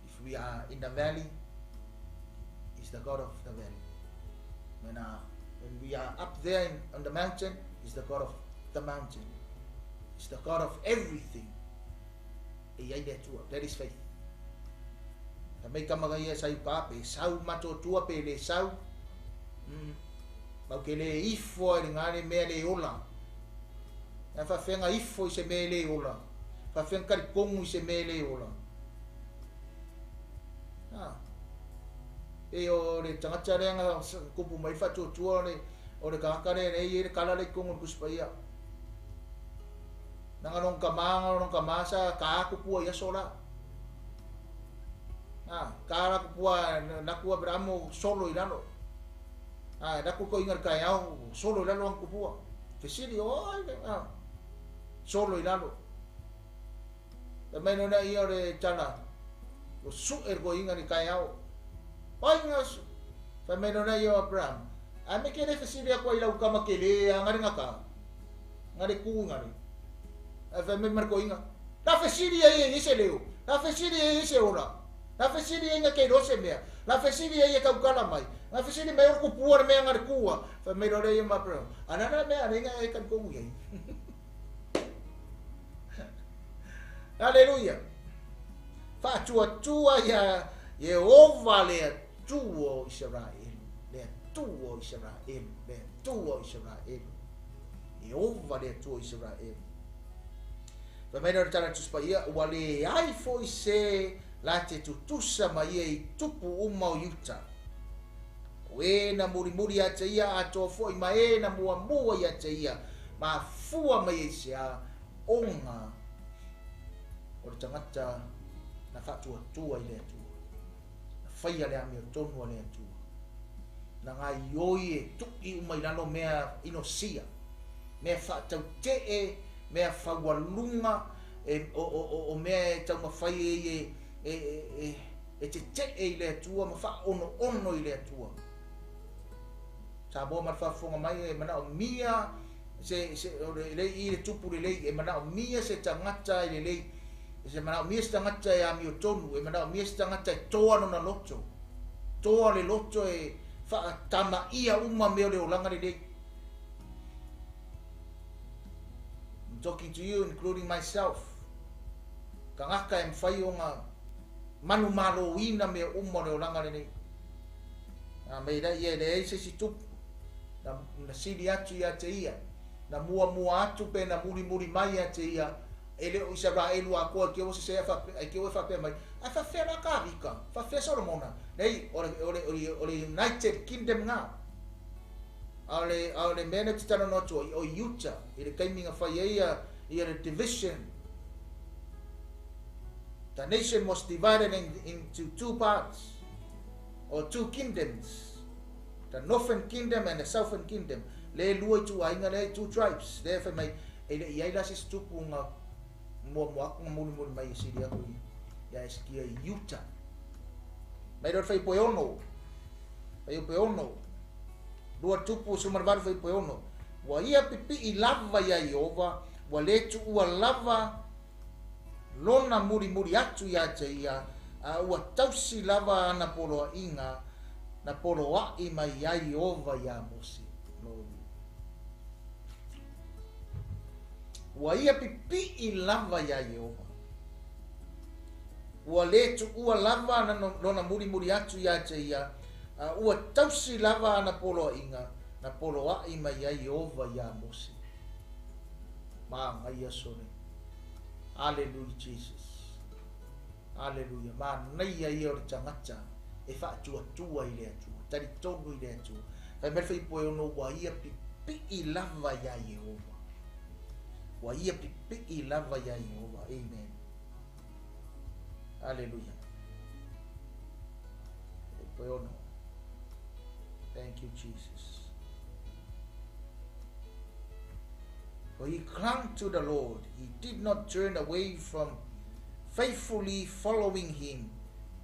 If we are in the valley, He's the God of the valley. When, when we are up there on the mountain, He's the God of the mountain. He's the God of everything. E i ai le Atua. That is faith. Ka mei tama ia sau ka pe sau matotua pe le sau. Mau ke le ifo ai le ngā le mea le ola. E whawhenga ifo i se mea le ola. Whawhenga kari kongu i se mea le ola. Ah. E o le tagata lea na kupu mai faatuatua o le tagata lea e i ai le kala le i totonu o le Tusi Paia. Na nga lona tama, nga lona tama sa ka kupua i aso la. Ah, ka la kupua na ku Aberahamo solo i lalo. Ah, na ku ko inga le taeao solo i lalo ang kupua. Fesili, oi, ah, solo i lalo. Fai mai lona ia o le tala, ua su'e le koiga i le taeao. Oi nga fai mai lona ia o Abraham, ae me ke le fesili atu ai i lau tama tele a nga le gata, nga le tu nga le. Ae fai mai ma le koiga, La fesili ai e i ai se leo, la fesili ai e i ai se ola, la fesili ai nga ke iloa se mea, la fesili ai e tautala mai. Nga fesili mai o le kupua le mea nga le kua. Fai mai loa lea ia ma Aperahama, A le a le mea a le nga e talitonu i ai? Aleluia! Faatuatua ia Ieova le Atua o Isaraelu, le Atua o Isaraelu, le Atua o Isaraelu. Ieova le Atua o Isaraelu. Fai mai lea o le tala a le Tusi Paia, ua leai foi se la te tutusa ma ia i tupu uma o Iuta. O e na mulimuli ia te ia atoa foi ma e na muamua ia te ia, mafua mai ai se a ona o le tagata na faatuatua i le Atua, na faia le amiotonu a le Atua, na gaioi e tui uma i lalo mea inosia, mea faatautee, mea faualuga, e, o, o, o, o mea e taumafai ai e, e, e, e tetee i le Atua ma faaonoono i le Atua. Samoa ma le faafofoga mai e manaomia se, se, o le, le i le tupu lelei, e manaomia se tagata e lelei, e manaomia se tagata e amiotonu, e manaomia se tagata e toa lona loto, toa le loto e faatamaia uma mea o le olaga lelei. I'm talking to you including myself. Tagata e mafai ona manumaloina mea uma o le olaga lenei. A mei la ia e leai se isi tupu na, na sili atu ia te ia, na muamua atu pe na mulimuli mai ia te ia, e le o Isaraelu atoa i te ua sese ai te ua e faapea mai, ae faafefea la Kavika, faafefea Solomona? Nei, o le, o le, o le, o le United Kingdom na. A o le, a o le mea lea ou te talanoa atu ai, o Utah, i le taimi na fai ai ia, ia le division. The nation was divided in, into two parts, or two kingdoms. The northern kingdom and the southern kingdom. Le lua ituaiga lea, two tribes. Lea fai mai, e le i ai la se isi tupu na muamua atu na mulimuli mai e sili atu ia Hesekia i Utah. Mai lea o le fuaiupu e ono, fuaiupu e ono, lua tupu 18 fuaiupu e ono. Ua ia pipii lava iā Ieova, ua le tuua lava lona mulimuli atu iā te ia, a ua tausi lava ana poloaiga na poloaʻi mai ai Ieova iā Mose. Glory. Ua ia pipii lava iā Ieova. Ua le tuua lava ana lona mulimuli atu iā te ia, a ua tausi lava ana poloaiga na poloaʻi mai ai Ieova iā Mose. Manaia sole. Aleluia Jesus. Aleluia. Manaia ia o le tagata e faatuatua i le Atua, talitonu i le Atua. Fai mai le fuaiupu e ono ua ia pipii lava iā Ieova. Ua ia pipii lava iā Ieova. Amen. Aleluia. Fuaiupu e ono. Thank you Jesus. For he clung to the Lord. He did not turn away from faithfully following him,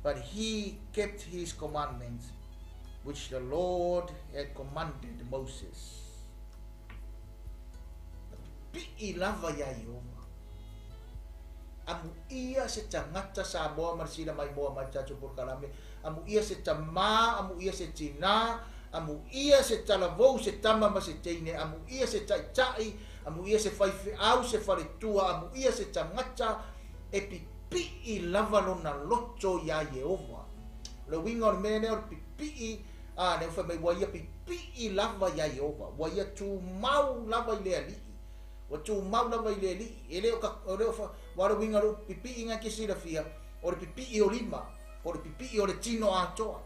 but he kept his commandments, which the Lord had commanded Moses. Pipii lava iā Ieova. Amuia se tagata Samoa ma le sila maimoa mai le tatou polokalame, amuia se tamā, amuia se tinā, amuia se talavou, se tama ma se teine, amuia se taitai, amuia se faifeau, se faletua, amuia se tagata e pipii lava lona loto iā Ieova. O le uiga o le mea lea o le pipii, a, lea ua fai mai ua ia pipii lava iā Ieova, ua ia tumau lava i le Alii. Ua tumau lava i le Alii. E le o ka, o le o fa, aua o le uiga o le pipii na e te silafia, o le pipii o lima, po o le pipii o le tino atoa.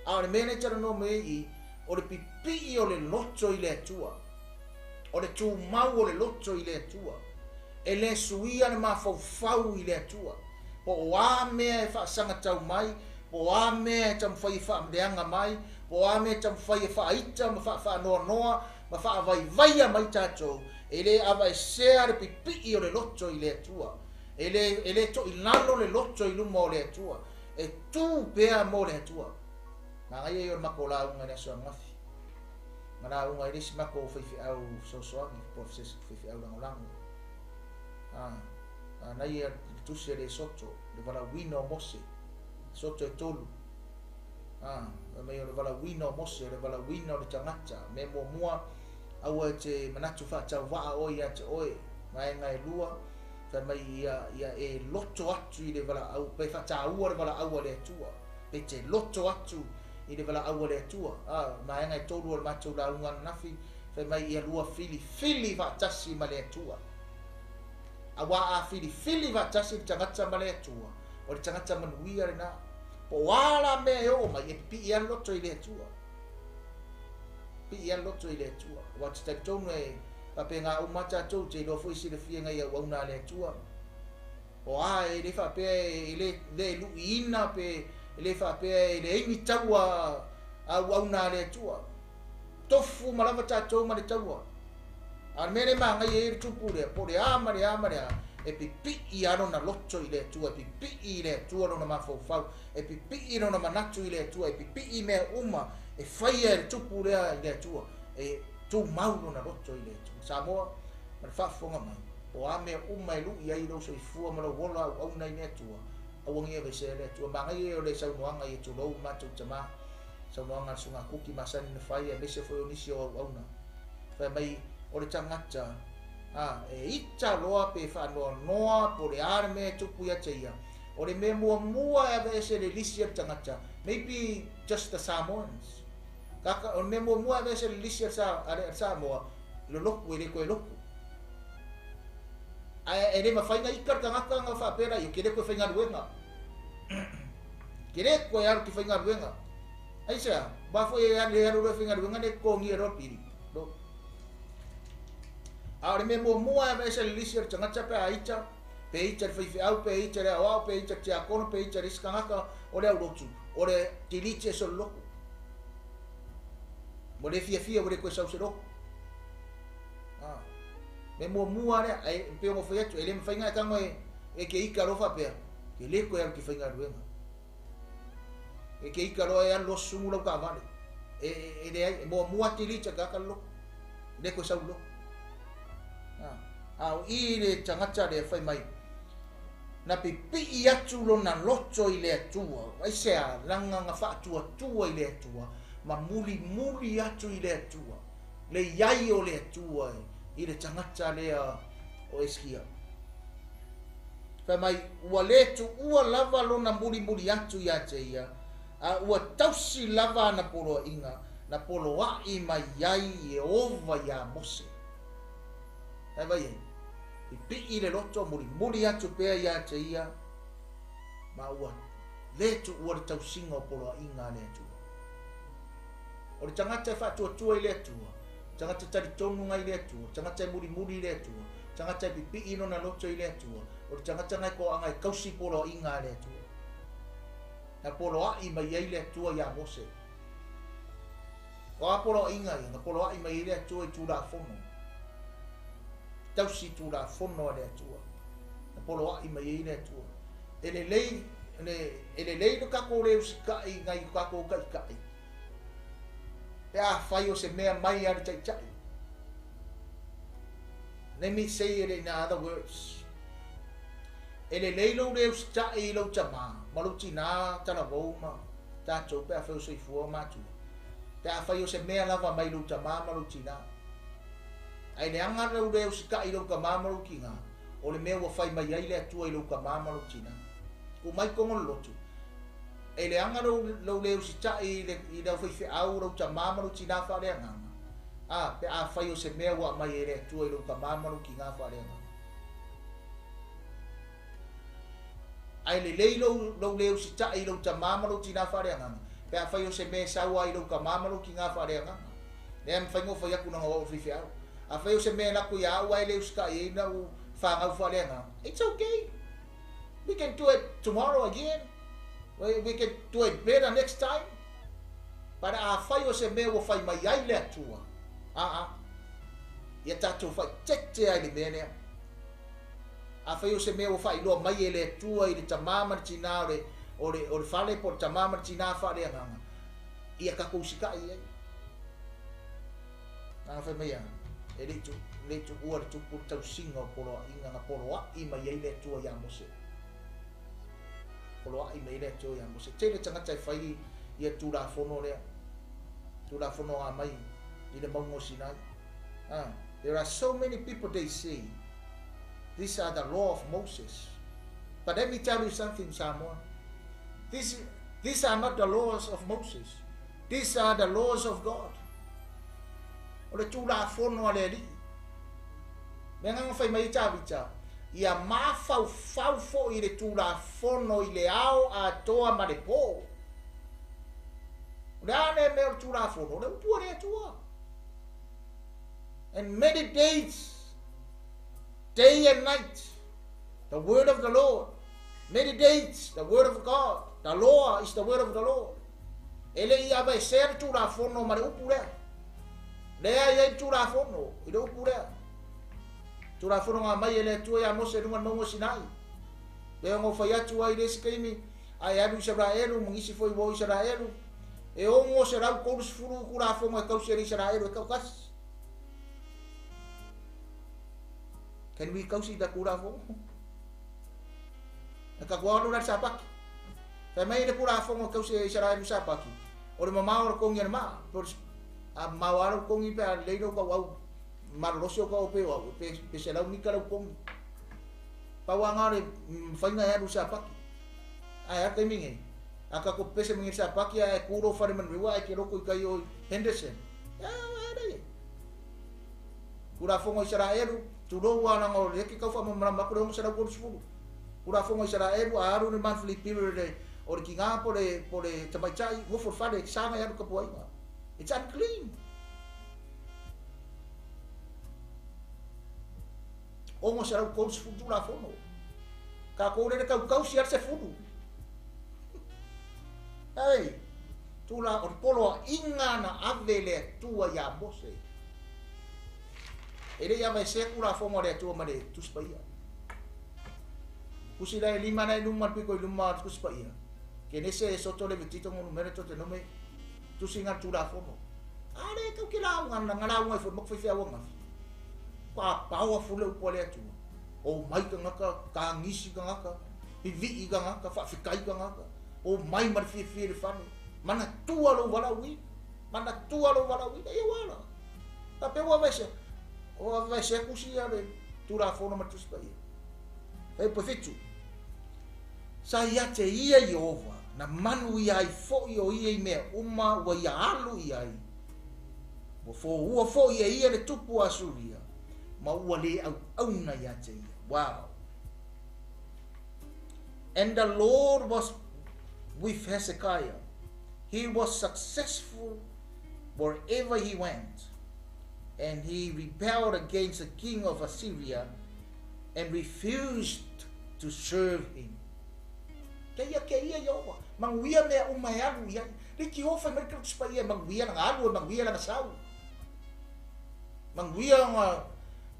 A o le mea lea e talanoa mai ai i, o le pipii o le loto i le Atua. O le tumau o le loto i le Atua. E le suia le mafaufau i le Atua. Po o a mea e faasagatau mai, po o a mea e taumafai e faaleaga mai, po o a mea e taumafai e faaita ma faafaanoanoa ma faavaivaia mai tatou, e le avaesea le pipii o le loto i le Atua. E le, e le toilalo le loto i luma o le Atua. E tū pea mo le Atua. Manaia ia o le matou lauga i le aso ananafi. Na lauga ai le isi matou faifeau fesoasoani, po o se faifeau lagolago. A, manaia le tusi a le Soto, le valaauina o Mose, Soto e tolu. A, fai mai o le valaauina o Mose, o le valaauina o le tagata. Mea muamua, aua e te manatu faatauvaa oe ia te oe. Vaega e lua, fai mai ia, ia e loto atu i le valaau, pe faataua le valaau a le Atua. Pe te loto atu i le valaau a le Atua. A, vaega e tolu o le matou lauga ananafi, fai mai ia lua filifili faatasi ma le Atua. Aua a filifili faatasi le tagata ma le Atua, o le tagata manuia lena. Po o a la mea e oo mai, e pipii lava le loto i le Atua. Pipii lava le loto i le Atua. Aua te talitonu e faapena uma lava tatou, te iloa foi silafia nai auauna a le Atua. O a e le faapea e le, le luiina pe e le faapea e leai ni taua a auauna a le Atua. Tofu uma lava tatou ma le taua. A o le mea lea e manaia ai le tupu lea, po o le a ma le a ma le a, e pipii lava lona loto i le Atua, e pipii i le Atua lona mafaufau, e pipii lona manatu i le Atua, e pipii mea uma e faia e le tupu lea i le Atua, e tumau lona loto i le Atua. Samoa, ma le faafofoga mai, po o a mea uma e lui ai lou soifua ma lou ola auauna i le Atua, aua ne i aveesea e le Atua. Manaia ia o le saunoaga ia tulou matou tama. Saunoaga a le Susuga Kuki masani na fai aemaise foi o nisi o auauna. Fai mai o le tagata a e ita loa pe faanoanoa po o le a le mea e tupu ia te ia, o le mea muamua e aveese le lisi a le tagata, maybe just the Samoans. Kaka, o le mea muamua e aveese le lisi a le Samoa, loloku e le koe loku. Ae e le mafai na ita le tagata na faapea la ia, ke le koe faigaluega. Ke le koe alu ki faigaluega. Aisea, wa foi e alu e alu loa i faigaluega le totogia loa le pili. Lo. A o le mea muamua e aveese le lisi a le tagata pe a ita, pe ita le faifeau, pe ita le aoao, pe ita le tiakono, pe ita le isi tagata o le aulotu, o le delete ese o le lotu. Ua le fiafia ua le toe sau se lotu. Ah. Mea muamua lea, e pei ona fai atu, e le mafai ona e tago e, e ke ita loa faapea, ke le koe alu ki faigaluega. E ke ita loa e alu loa sumu lau taavale. E, e, e leai, e muamua delete tagata le lotu. E le koe sau le lotu. Ah. A o i le tagata lea fai mai, na pipii atu lona loto i le Atua, aisea laga na faatuatua i le Atua, ma mulimuli atu i le Atua, le iai o le Atua i le tagata lea o Eskia. Fai mai, ua le tuua lava lona mulimuli atu ia te ia, a ua tausi lava ana poloaiga na poloai mai ai Ieova iā Mose. Ae vai ai, pipii le loto, mulimuli atu pea ia te ia, ma ua le tuua le tausiga o poloaiga a le Atua. O le tagata e faatuatua i le Atua, tagata talitonuga i le Atua, tagata e mulimuli i le Atua, tagata e pipii lona loto i le Atua, o le tagata na e toaga e tausi poloaiga a le Atua. Na poloai mai ai le Atua iā Mose. O a poloaiga ia, na poloai mai ai le Atua i Tulafono. Tausi Tulafono a le Atua. Na poloai mai ai le Atua. E lelei, le, e lelei lo tatou le usitai nai o tatou taitai. Pe afai o se mea mai a le taitai. Let me say it in other words. E lelei lou le usitai i lou tamā ma lou tinā talavou ma tatou pe afai o soifua o matua. Pe afai o se mea lava mai lou tamā ma lou tinā. Ae leaga lou le usitai i lou tamā ma lou tinā, o le mea ua fai mai ai le Atua i lou tamā ma lou tinā. Tuu mai tonu le lotu. E leaga lou, lou le usitai i le, i lau faifeau, lou tamā ma lou tinā faaleagaga. A, pe afai o se mea ua aumai e le Atua i lou tamā ma lou tinā faaleagaga. Ae lelei lou, lou le usitai i lou tamā ma lou tinā faaleagaga, pe afai o se mea e sau ai i lou tamā ma lou tinā faaleagaga. Leai, mafai ona ou fai atu leaga o au o le faifeau. Afai o se mea e lako ia au ae le usitai ai lau fanau faaleagaga, it's okay. We can do it tomorrow again. We can do it better next time. But afai o se mea ua fai mai ai le Atua, aa, ia tatou faaeteete ai i le mea lea. Afai o se mea ua faailoa mai e le Atua i le tamā ma le tinā o le, o le, o le fale po o le tamā ma le tinā faaleagaga, ia tatou usitai i ai. Nana fai mai a, e le i tu, le i tuua le tupu le tausiga o poloaiga na poloai mai ai le Atua iā Mose. Poloai mai ai le Atua iā Mose. Tele tagata e fai Ia Tulafono lea. Tulafono a mai i le mauga o Sinai. Ah, there are so many people they say these are the law of Moses. But let me tell you something, Samoa. These are not the laws of Moses. These are the laws of God. O le Tulafono a le Alii. Me agaga fai mai ai Tavita, ia mafaufau foi i le Tulafono i le ao atoa ma le po. O le a lea mea o le Tulafono? O le upu a le Atua. And meditate day and night the word of the Lord. Meditate the word of God. The law is the word of the Lord. E le i aveesea le Tulafono ma le upu lea. Lea e i ai le Tulafono i le upu lea. Tulafono na aumai e le Atua ia Mose i luga o le mauga o Sinai. Lea na ou fai atu ai i le isi taimi, a e alu i Isaraelu ma nisi foi ua o i Isaraelu, e 630 Tulafono e tausi e le Isaraelu e tautasi. Can we tausi da Tulafono? E tatou alu la i le Sapati. Fai mai le Tulafono e tausi e Isaraelu Sapati, o le mamao o le togi a le maa, a mamao lava lou togi pe a lelei lou tauau malolosi o tau pe o au, pe 100 mita lau togi. Pau lava na o le mafaiga e alu i le Sapati. Ae a le taimi nei? A tatou pepese mai nei i le Sapati ae tu lou fale manuia ae te loto i tai o Henderson. E a e lelei. Tulafono a Isaraelu, tulou lava leaga o lea e te tau faamalamalama atu le 630. Tulafono a Isaraelu, a alu le monthly period o le tina po le po le tamaitai, nofo i le fale, saga e alu i tapuaiga. It's unclean. 630 Tulafono. Tatou lele tautausi lava le sefulu. Ei, tula, o le poloaiga na ave e le Atua ia Mose. E le i aveesea Tulafono a le Atua ma le Tusi Paia. Tusi la e lima na i luma le pito i luma o le Tusi Paia. Kenese, Esoto, Levitito, Numere, Totenome, tusi na le Tulafono. A le tau ke lauga na nga lauga i fo mok fai angafi. Pa powerful le upu a le Atua. O mai tagata, tagisi tagata, pipii tagata, faafetai tagata. O mai ma le fiafia i le fale. Manatua lou valaauina. Manatua lou valaauina. Ia ua ala. Faapea ua aveesea. Ua aveesea tusi ia le Tulafono ma le Tusi Paia. Fuaiupu e 7. Sa ia te ia Ieova, na manuia ai foʻi o ia i mea uma ua ia alu i ai. Ua foua foʻi e ia le tupu o Asuria, ma ua le auauna ia te ia. Wow. And the Lord was with Hezekiah. He was successful wherever he went, and he rebelled against the king of Assyria and refused to serve him. Keia keia Ieova, manuia mea uma e alu i ai. Le Ieova fai mai le Tusi Paia e manuia lana alu, e manuia lana sau. Manuia ona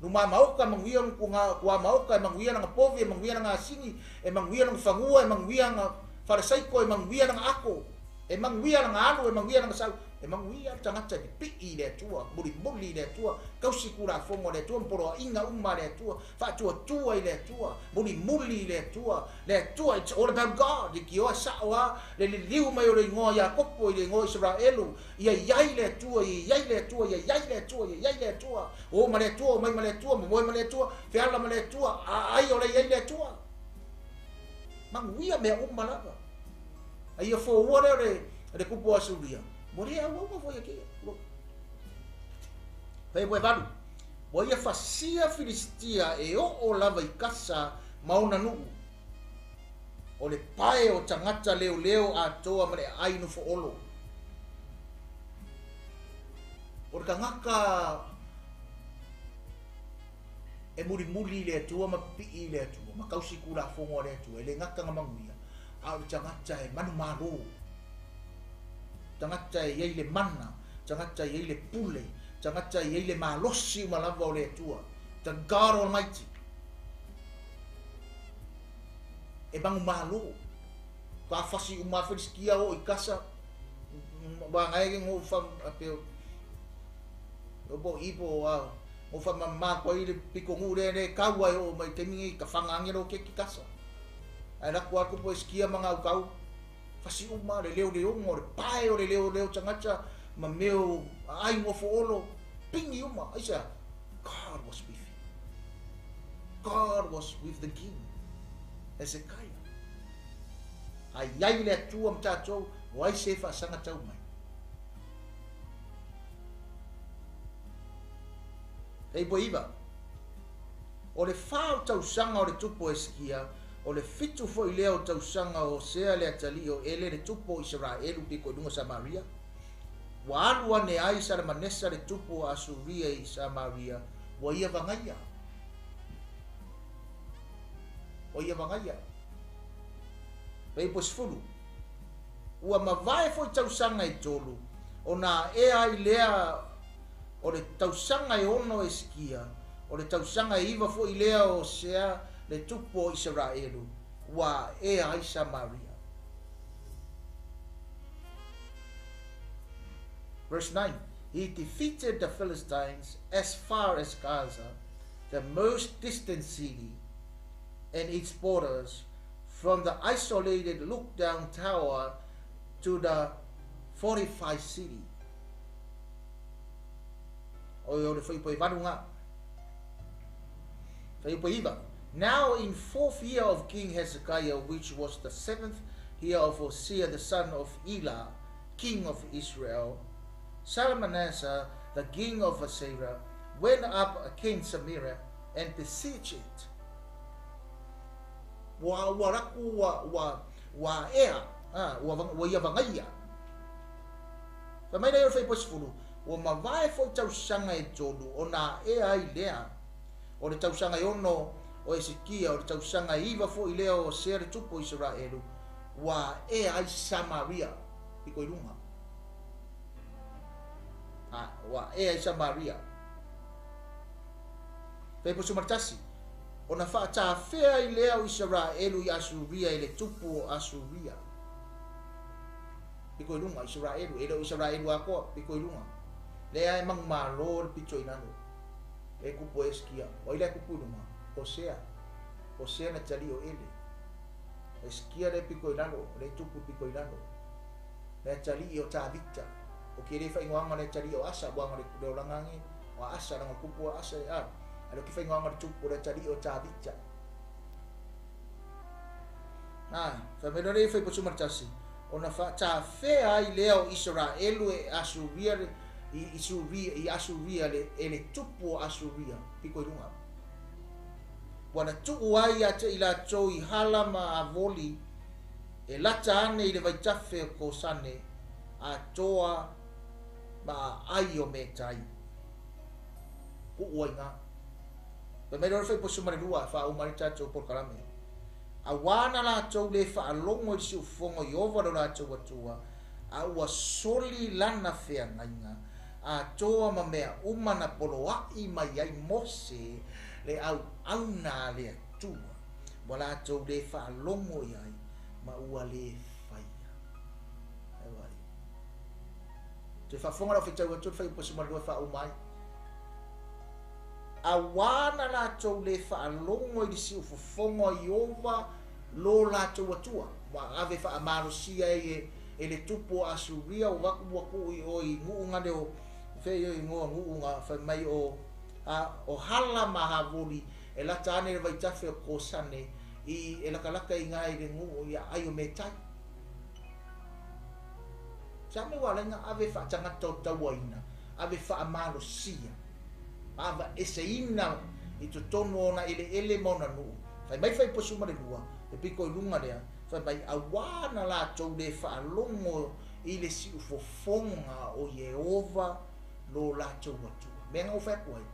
luma maoka, manuia ona kua maoka, e manuia lana povi, e manuia lana asini, e manuia lona fanua, e manuia lana falesaiko, e manuia lana ako, e manuia lana alu, e manuia lana sau. E manuia le tagata e pipii i le Atua, mulimuli i le Atua, tausi Tulafono a le Atua ma poloaiga uma a le Atua, faatuatua i le Atua, mulimuli i le Atua, le Atua, it's all about God, leitioa e sao lava le liliu mai o le igoa Iakopo i le igoa Isaraelu, ia i ai le Atua, ia i ai le Atua, ia i ai le Atua, ia i ai le Atua, o ma le Atua, omai ma le Atua, momoe ma le Atua, feala ma le Atua, aai o le i ai le Atua. Manuia mea uma lava. A ia foua lea o le kupu o Asuria, ua le auauna foi e kēia. Fai e valu. Ua ia fasia Filistia e oo lava i Kasa ma ona nuu. O le pae o tagata leoleo atoa ma le aai nofoolo. O le tagata e mulimuli i le Atua ma pipii i le Atua, ma tausi Tulafono a le Atua, e le gata na manuia, a o le tagata e manumalo, tagata e i ai le mana, tagata e i ai le pule, tagata e i ai le malosi uma lava o le Atua, the God Almighty. E manumalo. Ka fasi uma Filistia o i Kasa, wa ngai ngo fa pe o po ipo a o fa mamma ko i le piko ngu le le kau ai o mai taimi nei ka whanga angelo ke ki Kasa. Ai la ku aku po skia manga au kau. Fasi uma le leoleoga o le pae o le leoleo tagata ma mea o aai gofoolo, pigi uma. Aisea? God was with him. God was with the king, Hezekiah. A i ai le Atua ma tatou, o ai se e faasaga tau mai? Fuaiupu e 9. O le fa o tausaga o le tupu o Hesekia, o le fitu foi lea o tausaga o Hosea le atalii o Ele le tupu o Isaraelu piko i luga o Samaria, ua alu ane ai Salamanesa le tupu o Asuria i Samaria, ua ia vagaia. Ua ia vagaia. Fuaiupu e 10. Ua mavae foi tausaga e tolu, ona aea ai lea o le tausaga e ono o Hesekia, o le tausaga e iva foi lea o Hosea le tupu o Isaraelu, ua aea ai Samaria. Verse 9, He defeated the Philistines as far as Gaza, the most distant city, and its borders, from the isolated lookdown tower to the fortified city. O le fuaiupu e valu ga. Fuaiupu e iva. Now in fourth year of King Hezekiah, which was the seventh year of Hosea the son of Elah, king of Israel, Salmanasseh, the king of Assyria, went up against Samaria and besieged it. Ua ua raku ua ua ua aea, a, ua ua ia vagaia. Fai mai lea o le fuaiupu e 10, ua mavae foi tausaga e tolu ona aea ai lea. O le tausaga e ono o Hesekia, o le tausaga e iva foi lea o Hosea le tupu o Isaraelu, ua aea ai Samaria, piko i luga. A, ua aea ai Samaria. Fuaiupu 11, ona faatafea ai lea o Isaraelu i Asuria e le tupu o Asuria. Piko i luga, Isaraelu, e le o Isaraelu atoa, piko i luga. Lea e manumalo le pito i lalo. E kupu e Hesekia. O ai la e kupu i luga? Hosea. Hosea na te alii o Ele. Hesekia le piko i lalo, le tupu piko i lalo. Le atalii o Tavita. O ke le whaingoanga le atalii o Asa, wanga le, le olanga nge, o Asa, langa kupu o Asa e a. A le ki whaingoanga le tupu le atalii o Tavita. Nā, whai mai le whai potu tasi. Ona whaatawhea ai lea o Israelu e Asuria i, i Suria, i Asuria le, e le tupu o Asuria, piko i lunga. Ua na tuu ai ia te i latou i Hala ma Avoli, e lata ane i le vaitafe o Kosane, atoa ma aai o Metai. Kuu ai nga. Fai mai loa le fuaiupu 12 e faauma ai le tatou polokalame. Auā na latou le faalogo i le siufofoga o Ieova lo latou Atua, a ua soli lana feagaiga, atoa ma mea uma na poloaʻi mai ai Mose le auauna a le Atua, ua latou le faalogo i ai, ma ua le faia. E vai. Toe faafofoga lau faitau atu le fuaiupu 12 e faauma ai. Auā na latou le faalogo i le siufofoga o Ieova lo latou Atua, ua ave faamalosia ai e e le tupu o Asuria, ua vaku ua kuu i o i nu'u le o fea i o igoa nu'u ga fai mai o a o Hala ma Havoli e lata ane le vaitafe o Kosane i e lakalaka i ga i le nu'u i aai o Metai. Sa me ua ala ai na ave faatagata o tauaina, ave faamalosia, ava eseina i totonu o ona eleele ma ona nu'u. Fai mai fuaiupu 12, e piko i luga lea, Fai mai, Auā na latou le faalogo i le siufofoga o Ieova lo latou Atua. Mea na ou fai atu ai,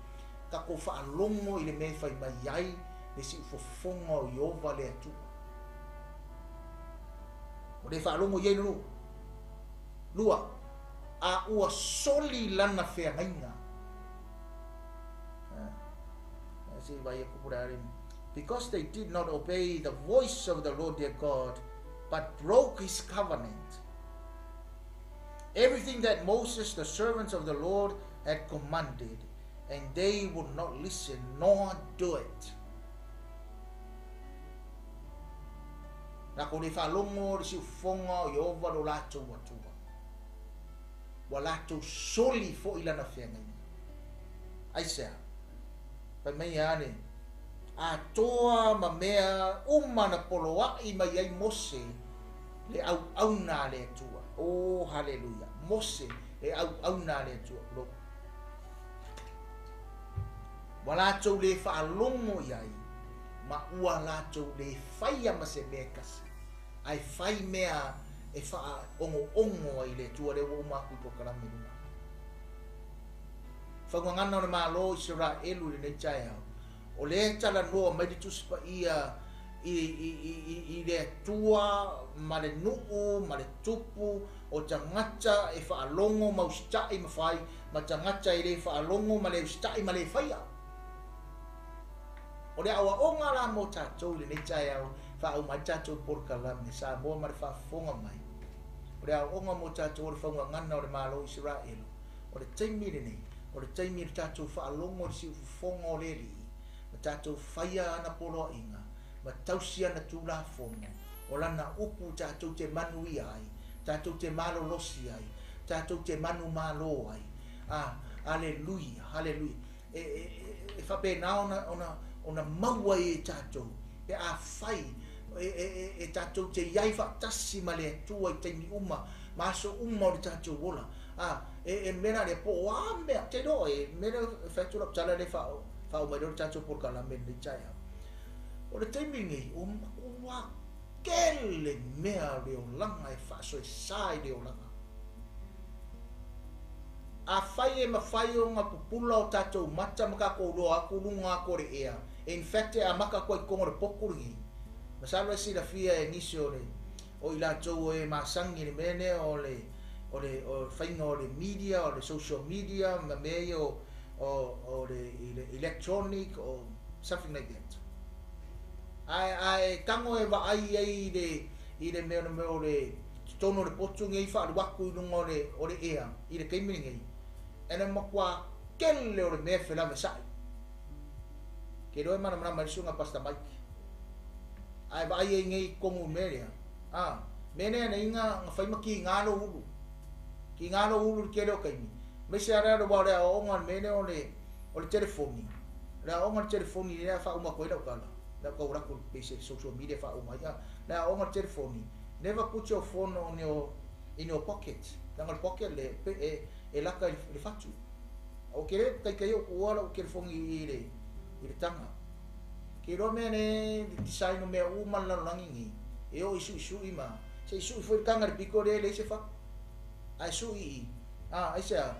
tatou faalogo i le mea e fai mai ai le siufofoga o Ieova le Atua. Ua le faalogo i ai le nuu. Lua, a ua soli lana feagaiga. Se i vai aku po le a le Because they did not obey the voice of the Lord their God, but broke his covenant. Everything that Moses, the servant of the Lord, had commanded, and they would not listen nor do it. Latou le faalogo i le siufofoga o Ieova lo latou Atua. Ua latou soli foi lana feagaiga. Aisea? Fai mai a le atoa ma mea uma na poloai mai ai Mose le auauna a le Atua. Oh, haleluia! Mose le auauna a le Atua. Lo. Ua latou le faalogo i ai, ma ua latou le faia ma se mea e tasi, ae fai mea e faaogoogo ai le Atua lea ua uma atu i polokalame i luga. Faugagana o le Malo o Isaraelu i lenei taeao, o lea e talanoa mai le Tusi Paia i le Atua ma le nuu ma le tupu o tagata e faalogo ma usitai ma fai, ma tagata e le faalogo ma le usitai ma le faia. O le aoaoga la mo tatou i lenei taeao, faauma ai le tatou polokalame, Samoa ma le faafofoga mai. O le aoaoga mo tatou o le faugagana o le Malo o Isaraelu, o le taimi lenei, o le taimi i le tatou faalogo i le siufofoga o le Alii, ma tatou faia ana poloaiga, ma tausi ana Tulafono, o lana upu tatou te manuia ai, tatou te malolosi ai, tatou te manumalo ai. A, aleluia, aleluia. E, e, e faapena ona, ona, ona maua ai e tatou, pe afai e, e, e, e tatou te i ai faatasi ma le Atua i taimi uma, ma aso uma o le tatou ola. A, e, e mea la lea, po o a mea, te iloa e mea lea e fai atu lau tala lea faauma ai loa le tatou polokalame i lenei taeao. O le taimi lenei, ua matua tele mea o le olaga e faasoesa i le olaga. Afai e mafai ona pupula o tatou mata ma tatou loa atu luga atu o le ea, in fact e amata atu ai i totonu o le potu lenei. Masalo e silafia e nisi o le o i latou o e masani i le mea lea o le o le o le faiga o le media, o le social media ma mea ia o o o le i le electronic or something like that. Ae ae tago e vaai ai i le i le mea o le mea o le totonu o le potu nei faalu atu i luga o le o le ea i le taimi lenei, e le matua tele o le mea e felavesai. Ke iloa e malamalama ai le susuga Pastor Mike. Ae vaai ai nei i totonu o le mea lea, a, mea lea nei na na fai ma kiga lou ulu. Kiga lou ulu i le tele o taimi. Aemaise lava le aua o le aoaoga o le mea lea o le o le telefoni. O le aoaoga o le telefoni lea e faauma atu ai lau tala. Lea ou tau alu atu pei se social media e faauma ai. A, le aoaoga o le telefoni, never put your phone on your in your pocket. Leaga o le pocket lea e e laka i le fatu. Ou te le taitai ou tuua lau telefoni i le i le taga. Ke iloa mea ne le design o mea uma le lalolagi nei, e oo i suisui ma se i sui foi le taga i le pito lea e leai se fatu. Ae sui i, a, aisea,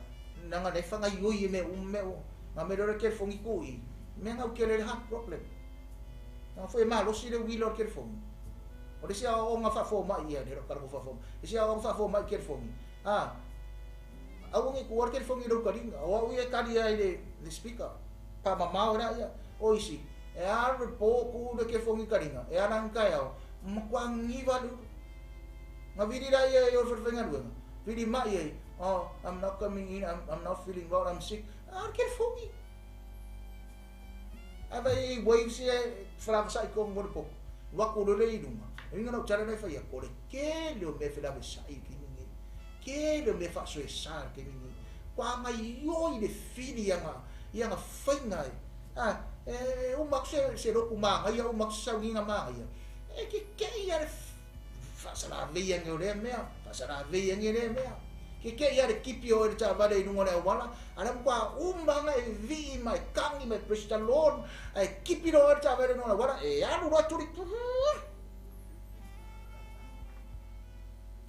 leaga lea e fagaioi e mea uma mea uma. Na mea loa le telefoni tu i, mea na tele le heart problem. Leaga foi e malosi le uila o le telefoni. O le isi aoaoga faafomai ia, le tala mo faafomai. Le isi aoaoga faafomai i telefoni, a, aua ne i tuua le telefoni i lou taliga. O au ia e tali ai i le speaker. Faamamao la ia. O isi, e alu le po tu le telefoni i taliga, e ala ane taeao, matua giva le ulu. Na vili la ia i o le falefaigaluega, vili mai ai, oh, I'm not coming in, I'm not feeling well, I'm sick. A o le telefoni. Ae vai i waves ia e felavasai i totonu o le popo. Alu atu loa lea i luga. O le uiga o lau tala lea e fai atu, o le tele o mea e felavasai i le taimi lenei. Tele o mea e faasoesa i le taimi lenei. Ua gaioi le fili i ana, i ana faiga e, a, e uma atu se, se lotu manaia, uma atu se sauniga manaia, e keke'i lava le faasalavei ane o lea mea, faasalavei ane lea mea. Keke'i lava le tipi o oe i le taavale i luga o le auala, a o la e matua uma lava ona e vii ma e kagi ma e praise the Lord, ae tipi loa oe i le taavale i luga o le auala, e alu loa tuli,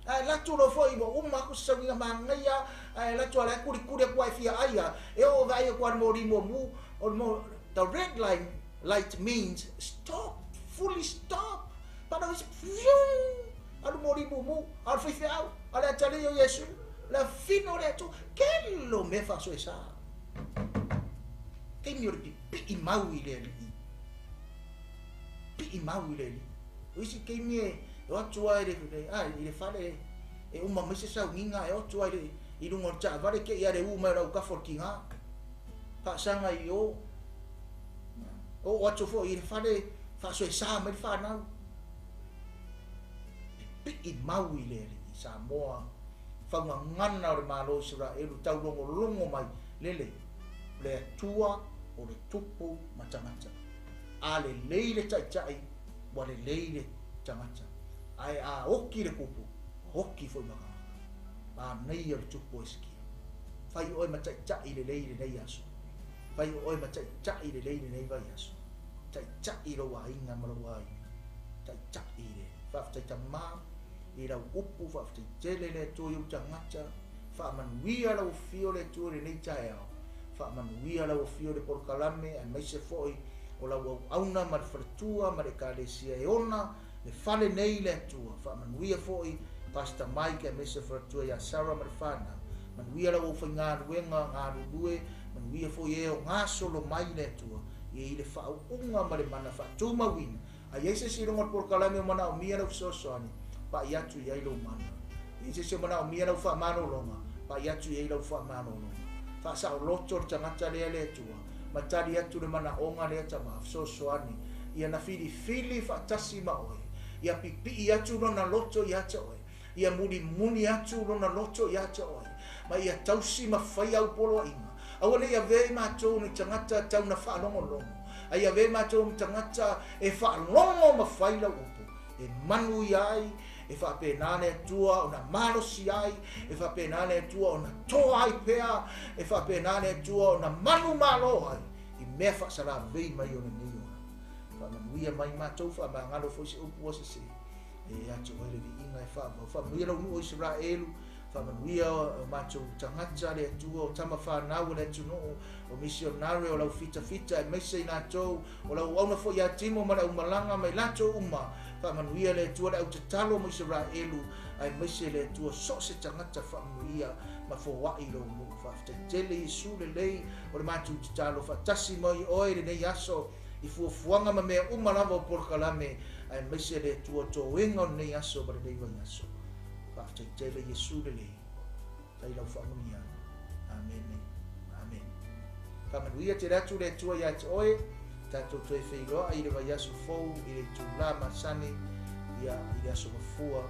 Ae alu atu loa foi ua uma atu se sauniga manaia, ae alu atu a la e kulikuli atu lava e fia ai a, e oo vaai atu lava i le moli muamu, o le mo, the red line light means stop, fully stop. Pala isi, fiu, alu moli mumu, a o le faifeau, a o le atalii o Iesu, le afino o le Atua, kele o mea faasoesa. Taimi o le pipii mau i le Alii. Pipii mau i le Alii. O isi taimi e o atu lava i le, a, i le fale e uma mai se sauniga, e o atu lava i le, i luga o le taavale, te i lava le u mai o le autafa o le tiga. Faasaga i o. Oo atu foi i le fale, faasoesa mai le fanau. Pii mau i le Alii Samoa, faugagana o le Malo o Isaraelu, taulogologo mai, lele, o le Atua o le tupu ma tagata. A lelei le taitai, ua lelei le tagata. Ae a oki le kupu, ua oki foi ma tagata. Manaia le tupu o Hesekia. Fai oe ma taitai lelei i lenei aso. Fai oe ma taitai lelei i lenei vaiaso. Taitai lou aiga ma lou aiga. Taitai i le Faafetai Tama i lau upu, faafetai tele le Atua i ou tagata. Faamanuia lau afio le Atua i lenei taeao. Faamanuia lau afio i le polokalame aemaise foi o lau auauna ma le faletua ma le Ekalesia e ona le fale nei le Atua. Faamanuia foi Pastor Mike aemaise le faletua ia Sarah ma le fanau. Manuia lau aufaigaluega galulue, manuia foi e o gasolo mai le Atua i le faauuga ma le mana faatumauina. A i ai se isi i luga o le polokalame o manaomia lau fesoasoani, pai atu i ai lou mana. E i ai se isi o manaomia lau faamalologa, pai atu i ai lau faamalologa. Faasaoloto le tagata lea le Atua, ma tali atu le manaoga lea tama, fesoasoani, ia na filifili faatasi ma oe, ia pipii atu lona loto ia te oe, ia mulimuli atu lona loto ia te oe, ma ia tausi ma fai au poloaiga. Aua ne i avea i matou ni tagata tau na faalogologo, a ia avea i matou ni tagata e faalogo ma fai lau upu, e manuia ai, e faapena le Atua ona malosi ai, e faapena le Atua ona toa ai pea, e faapena le Atua ona manumalo ai i mea faasalavei mai o lenei ola. Faamanuia mai matou, faamagalo foi se upu ua sese. E ia te oe le viiga e faavau. Faamanuia lau nuu o Isaraelu, faamanuia o matou tagata le Atua, o tama fanau o le atunuu, o misionare o lau fitafita, aemaise i latou, o lau auauna foi ia Timo ma le aumalaga ma i latou uma. Faamanuia le Atua le au tatalo mo Isaraelu, aemaise le Atua so o se tagata faamanuia ma foai lou nuu. Faafetai tele Iesu lelei o le matou tatalo faatasi mai oe i lenei aso i fuafuaga ma mea uma lava o polokalame, aemaise le Atua toega o lenei aso ma lenei vaiaso. Faafetai tele Iesu lelei, fai lau faamanuiaga. Amene. Amene. Faamanuia tele atu le Atua ia te oe, tatou toe feiloai i le vaiaso fou i le itulā masani, ia i le aso mafua,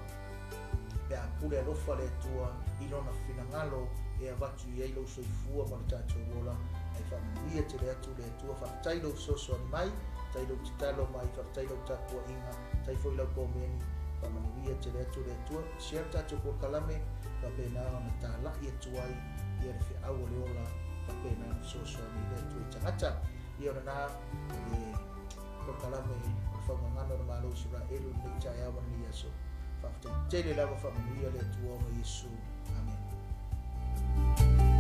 pe a pule alofa le Atua i lona finagalo e avatu i ai lou soifua ma lo tatou ola, ae faamanuia tele atu le Atua. Faafetai lou fesoasoani mai, faafetai lou tatalo mai, faafetai lau tapuaiga, faafetai foi lau komeni. Faamanuia tele atu le Atua. Share le tatou polokalame, faapena ona talai atu ai ia le feau o le ola, faapena ona fesoasoani i le Atua i tagata. Ia o lena le polokalame o le faugagana o le Malo o Isaraelu i lenei taeao ma lenei aso. Faafetai tele lava, faamanuia le Atua ona o Iesu. Amene.